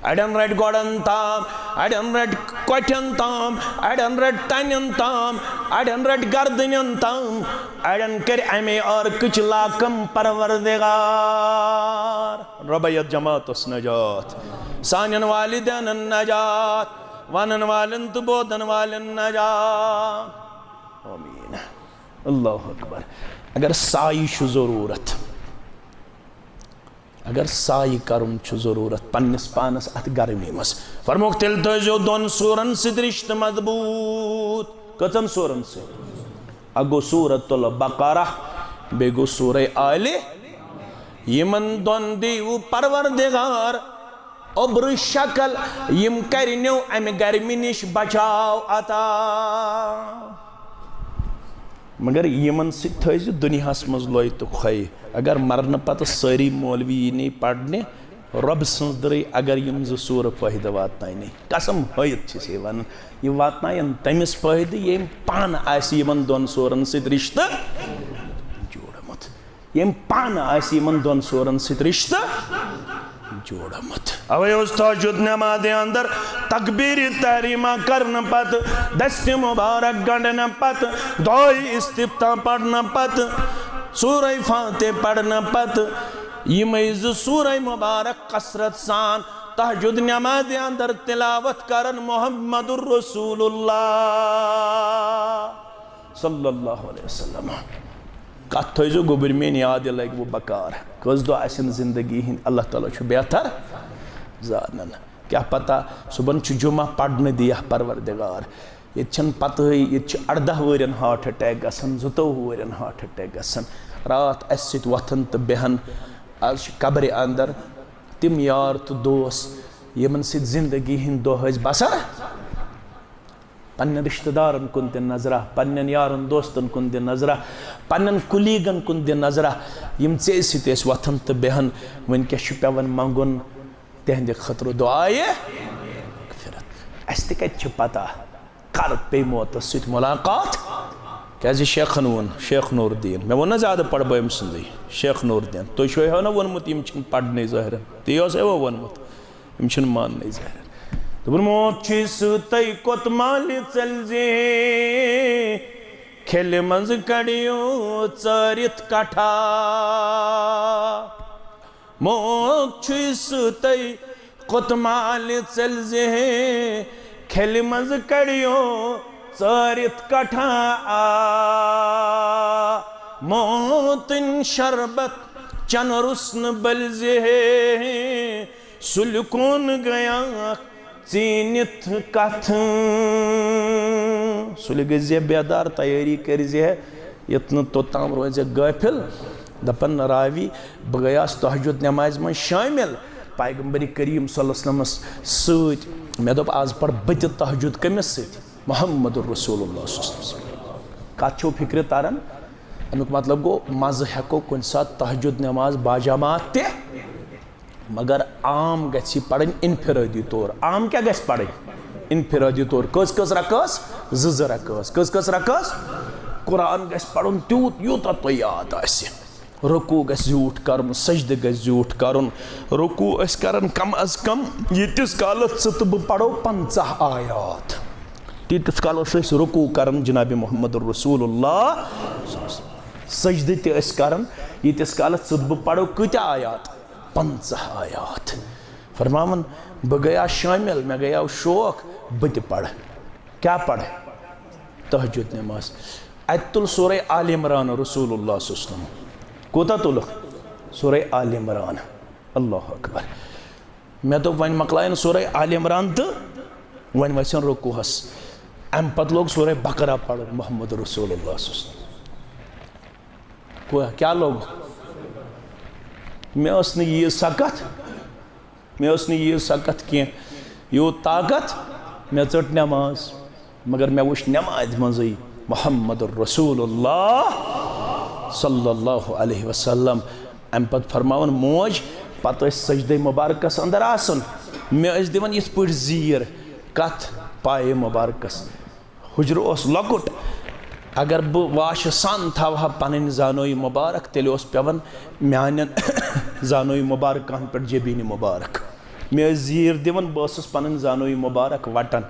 اڑٮ۪ن رٹہِ گۄڈن تام، اڑٮ۪ن رٹہِ کۄٹھٮ۪ن تام، اڑٮ۪ن رٹہِ تنٮ۪ن تام، اڑٮ۪ن رٹہِ گردنٮ۪ن تام، اڑٮ۪ن کرِ امے عٲرقٕچ لاکم پروردگار۔ رۄبا، یتھ جماعتس نجات، سانٮ۪ن والدینن نجات، ونن والٮ۪ن تہٕ بوزن والٮ۪ن نجات۔ آمین۔ اللہ اکبر۔ اگر سایہِ چھُ ضروٗرت، اگر سایہِ کرُن چھُ ضروٗرت پننِس پانس اتھ گرمی منٛز، فرمووُکھ، تیٚلہِ تھٲیزیو دۄن سورن سۭتۍ رشتہٕ مضبوٗط۔ کٔژن سورن سۭتۍ؟ اکھ گوٚو سورۃ البقرہ، بیٚیہِ گوٚو سورہ آلِ۔ یِمن دۄن دیٖوٕ پروردگار اوٚبرٕ شکل، یِم کرنیو امہِ گرمی نِش بچاو عطا۔ مگر یِمن سۭتۍ تھٲیزِ دُنیاہس منٛز لۄے تہٕ کھۄے۔ اگر مرنہٕ پتہٕ سٲری مولوی یی نہٕ پرنہِ، رۄبہٕ سٕنٛز دٕرٕے اگر یِم زٕ سورٕ فٲیدٕ واتناونہِ، قسم ہٲیِتھ چھِ سے ونان، یہِ واتناین تٔمِس فٲیدٕ، ییٚمۍ پانہٕ آسہِ یِمن دۄن سورن سۭتۍ رشتہٕ جوڑمُت۔ ییٚمۍ پانہٕ آسہِ یِمن دۄن سورن سۭتۍ رشتہٕ جوڑمُت۔ اوے اوس تہجد نمازِ اندر تکبیر تحریمہ کرنہٕ پتہٕ، دستِ مبارک گنڈنہٕ پتہٕ، دعائے استفتاح پرنہٕ پتہٕ، سورہ فاتحہ پرنہٕ پتہٕ یِمے زٕ سورہ مبارک کثرت سان تہجد نمازِ اندر تلاوت کران محمد رسول اللہ صلی اللہ علیہ وسلم۔ کتھ تھٲیزیو گوٚبٕرۍ میٲنۍ یاد، یہِ لگہِ وۄنۍ بکار۔ کٔژ دۄہ آسن زندگی ہٕنٛدۍ، اللہ تعالیٰ چھُ بہتر زانان۔ کیٛاہ پتہ، صُبحن چھُ جمعہ، پرنہٕ دِیہ پروردگار۔ ییٚتہِ چھَنہٕ پتہٕے، ییٚتہِ چھُ ارداہ وٕہٕرٮ۪ن heart attack گژھان، زٕتووُہ وٕہٕرٮ۪ن heart attack گژھان۔ راتھ اَسہِ سۭتۍ وۄتھان تہٕ بیٚہان۔ از چھِ قبرِ اندر تِم یار تہٕ دوس، یِمن سۭتۍ زندگی ہٕنٛدۍ دۄہ ٲسۍ بسر۔ پننٮ۪ن رشتہٕ دارن کُن دِ نظرہ، پننٮ۪ن یارن دوستن کُن دِ نظرہ، پننٮ۪ن colleagueن کُن دِ نظرہ، یِم ژےٚ سۭتۍ ٲسۍ وۄتھان تہٕ بیٚہان۔ وٕنکیٚس چھُ پٮ۪وان منٛگُن تِہنٛدِ خٲطرٕ دعایہِ مغفرت۔ اَسہِ تہِ کتہِ چھِ پتہ کر پیٚیہِ موتس سۭتۍ ملاقات؟ کیازِ شیخن ووٚن، شیخ نور الدین، مےٚ ووٚن نہ زیادٕ پرٕ بہٕ أمۍ سُنٛدٕے، شیخ نور الدین، تُہۍ چھِو ہا نہ ووٚنمُت یِم چھِنہٕ پرنٕے ظٲہرن، تی اوس ہے وۄنۍ ووٚنمُت۔ یِم چھِنہٕ ماننٕے ظٲہرن۔ دوٚپُن، موت چھُے سۭتۍ کوٚت مالہِ ژٔلۍ زِ، کھیلہِ منٛز کڑیو ژٲرِتھ کٹھا۔ موت چھُے سۭتۍ کوٚت مالہِ ژٔلۍ زِ، کھیلہِ منٛز کڑیو ژٲرِتھ کٹھا۔ آ، موتٕنۍ شربت چن رُس نہٕ بٔلۍ زِ ہے، سُلہِ کُن گٔیاکھ ژیٖنِتھ کتھ۔ سُلہِ گٔژھۍ زِ بیدار، تیٲری کٔرۍ زِ، یتھ نہٕ توٚتام روزِ غٲفل۔ دپان راوی، بہٕ گٔیاس تہجد نمازِ منٛز شٲمِل پیغمبر کریم صلی اللہ علیہ وسلمس سۭتۍ۔ مےٚ دوٚپ، از پرٕ بہٕ تہِ تہجد کٔمِس سۭتۍ؟ محمد رسول اللہ صلی اللہ علیہ وسلم۔ کتھ چھو فکرِ تران؟ امیُک مطلب گوٚو، مزٕ ہٮ۪کو کُنہِ ساتہٕ تہجد نماز باجماعت تہِ، مگر عام گژھِ یہِ پرٕنۍ انفرٲدی طور۔ عام کیٛاہ گژھِ پرٕنۍ؟ انفرٲدی طور۔ کٔژ کٔژ رکٲژ؟ زٕ زٕ رکٲژ۔ کٔژ کٔژ رکٲژ؟ قرآن گژھِ پرُن تیوٗت، یوٗتاہ تۄہہِ یاد آسہِ۔ رکوع گژھِ زیوٗٹھ کرُن، سجدٕ گژھِ زیوٗٹھ کرُن۔ رکوع ٲسۍ کران کم از کم ییٖتِس کالس ژٕ تہٕ بہٕ پرو پنژاہ آیات۔ تیٖتِس کالس ٲسۍ رکوع کران جناب محمد رسول اللہ۔ سجدٕ تہِ ٲسۍ کران ییٖتِس کالس ژٕ تہٕ بہٕ پرو کۭتیاہ آیات؟ پنژاہ آیات۔ فرماوان، بہٕ گٔیاس شٲمِل، مےٚ گٔیاو شوق، بہٕ تہِ پرٕ۔ کیٛاہ پرٕ؟ تہجد نماز۔ اتہِ تُل سورہ آل عمران رسول اللہ صلی اللہ علیہ وسلم۔ کوٗتاہ تُلُکھ؟ سورہ آل عمران۔ اللہ اکبر۔ مےٚ دوٚپ، وۄنۍ مۄکلایَن سورہ آل عمران تہٕ وۄنۍ وَسن رکوعس۔ اَمہِ پتہٕ لوگ سورہ بقرہ پرُن محمد رسول اللہ صلی اللہ علیہ وسلم۔ کو-، کیٛاہ لوگ؟ مےٚ ٲس نہٕ ییٖژ سۄ کتھ، مےٚ ٲس نہٕ ییٖژ سۄ کتھ کینٛہہ، یوٗت طاقت، مےٚ ژٔٹ نٮ۪ماز۔ مگر مےٚ وٕچھ نٮ۪مازِ منٛزٕے محمد رسول اللہ صلی اللہ علیہ وسلم۔ اَمہِ پتہٕ فرماوان موج، پتہٕ ٲسۍ سجدے مبارکس اندر آسان، مےٚ ٲسۍ دِوان یِتھ پٲٹھۍ زیٖر، کتھ؟ پایہِ مبارکس۔ حجرٕ اوس لۄکُٹ، اگر بہٕ واشہِ سان تھاوہا پنٕنۍ زانویہِ مبارک، تیٚلہِ اوس پٮ۪وان میانٮ۪ن زانویہِ مبارکن پٮ۪ٹھ جبیٖنہِ مبارک۔ مےٚ ٲسۍ زیٖر دِوان، بہٕ ٲسٕس پنٕنۍ زانویہِ مبارک وٹان۔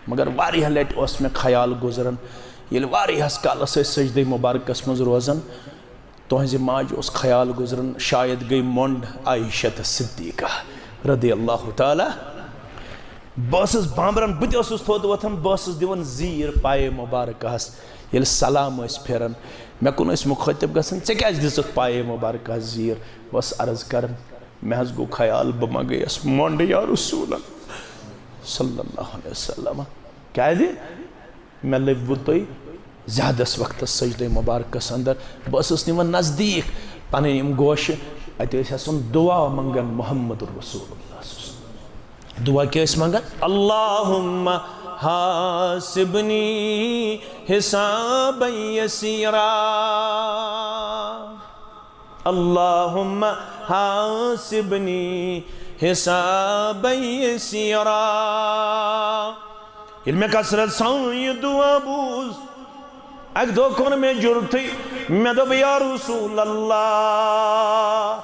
مگر واریاہ لٹہِ اوس مےٚ خیال گُزران، ییٚلہِ واریاہس کالس ٲسۍ سجدے مبارکس منٛز روزان، تُہنزِ ماجہِ اوس خیال گُزران، شاید گٔے مۄنڈ عائشہ صدیقہ رضی اللہ تعالیٰ۔ بہٕ ٲسٕس بامبران، بہٕ تہِ اوسُس تھوٚد وۄتھان، بہٕ ٲسٕس دِوان زیٖر پایہِ مبارکہس۔ ییٚلہِ سلام ٲسۍ پھیران، مےٚ کُن ٲسۍ مُخٲطب گژھان، "ژےٚ کیازِ دِژٕتھ پایہِ مبارکہس زیٖر؟" بہٕ ٲسٕس عرض کران، "مےٚ حظ گوٚو خیال، بہٕ ما گٔیس مۄنڈ یا رسول اللہ صلی اللہ علیہ وسلم؟" کیازِ؟ مےٚ لٔبوٕ تُہۍ زیادس وقتس سجدے مبارکس اندر۔ بہٕ ٲسٕس نِوان نزدیٖک پنٕنۍ یِم گوشہِ، اتہِ ٲسۍ آسان دُعا منگان محمد رسول اللہ صلی اللہ علیہ وسلم۔ دُعا کیٛاہ ٲسۍ منگان؟ اللہم حاسبنی حسابا یسیرا۔ اللہم حاسبنی حسابا یسیرا۔ ییٚلہِ مےٚ کثرت سان یہِ دُعا بوٗز، اکہِ دۄہ کوٚر مےٚ جُرتھٕے، مےٚ دوٚپ، "یا رسول اللہ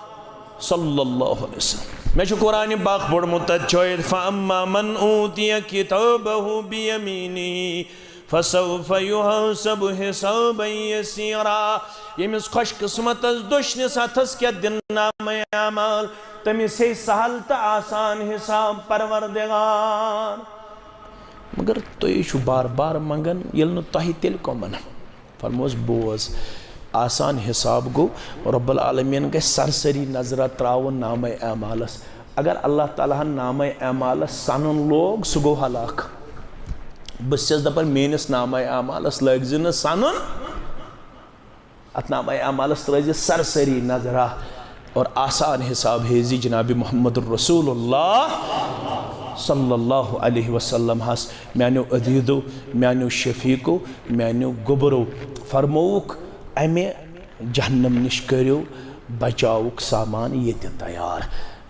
صلی اللہ علیہ وسلم، مےٚ چھُ قرآنِ پاک پوٚرمُت، تَتہِ چھُ آیت، فَأَمَّا مَنْ أُوتِيَ كِتَابَهُ بِيَمِينِهِ فَسَوْفَ يُحَاسَبُ حِسَابًا يَسِيرًا۔" ییٚمِس خۄش قٕسمتس دٔچھنِس اتھس کیٛاہ دِنہٕ؟ نامہ اعمال، تٔمِس ہے سہل تہٕ آسان حساب پروردگار۔ مگر تُہۍ چھِو بار بار منگان، ییٚلہِ نہٕ تۄہہِ، تیٚلہِ کۄمن؟ فرموس، بوز، آسان حساب گوٚو، رب العالمین گژھِ سرسری نظرہ تراوُن نامہ اعمالس۔ اگر اللہ تعالیٰ ہن نامہ اعمالس سنُن لوگ، سُہ گوٚو ہلاک۔ بہٕ چھَس دپان، میٲنِس نامہ اعمالس لٲگزِ نہٕ سنُن۔ اتھ نامہ اعمالس ترٲوزِ سرسری نظرہ، اور آسان حساب ہیزِ جناب محمد رسول اللہ صلی اللہ علیہ وسلم ہس۔ میانیو عزیزو، میانیو شفیقو، میانیو گوٚبرو، فرمووُکھ، امہِ جہنم نِش کٔرِو بچاوُک سامان ییٚتہِ تیار۔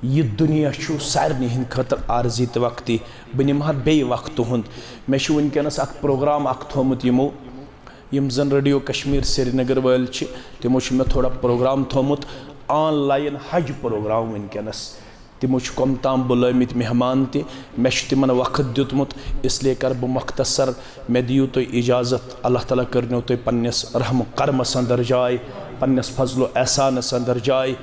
یہِ دُنیا چھُ سارنٕے ہٕنٛدِ خٲطرٕ عارضی تہٕ وقتی۔ بہٕ نِمہٕ ہا بیٚیہِ وقت تُہُنٛد۔ مےٚ چھُ وٕنکیٚنس اکھ پروگرام اکھ تھوٚومُت یِمو، یِم زن ریڈیو کشمیر سرینگر وٲلۍ چھِ، تِمو چھُ مےٚ تھوڑا پروگرام تھوٚومُت، آن لائن حج پروگرام وٕنکیٚنس۔ تِمو چھِ کۄم تام بُلٲومٕتۍ مہمان تہِ، مےٚ چھُ تِمن وقت دیُتمُت، اس لیے کرٕ بہٕ مختصر۔ مےٚ دِیِو تُہۍ اجازت، اللہ تعالیٰ کٔرنو تُہۍ پننِس رحم و کرمس اندر جاے، پننِس فضل و احسانس اندر جاے۔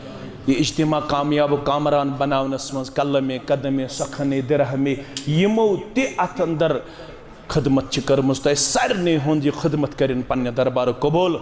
یہِ اجتماع کامیاب و کامران بناونس منٛز قلمِ قدمِ سخنِ درہمِ یِمو تہِ اتھ اندر خدمت چھِ کٔرمٕژ، تۄہہِ سارنٕے ہُنٛد یہِ خدمت کٔرِن پننہِ دربارٕ قبول۔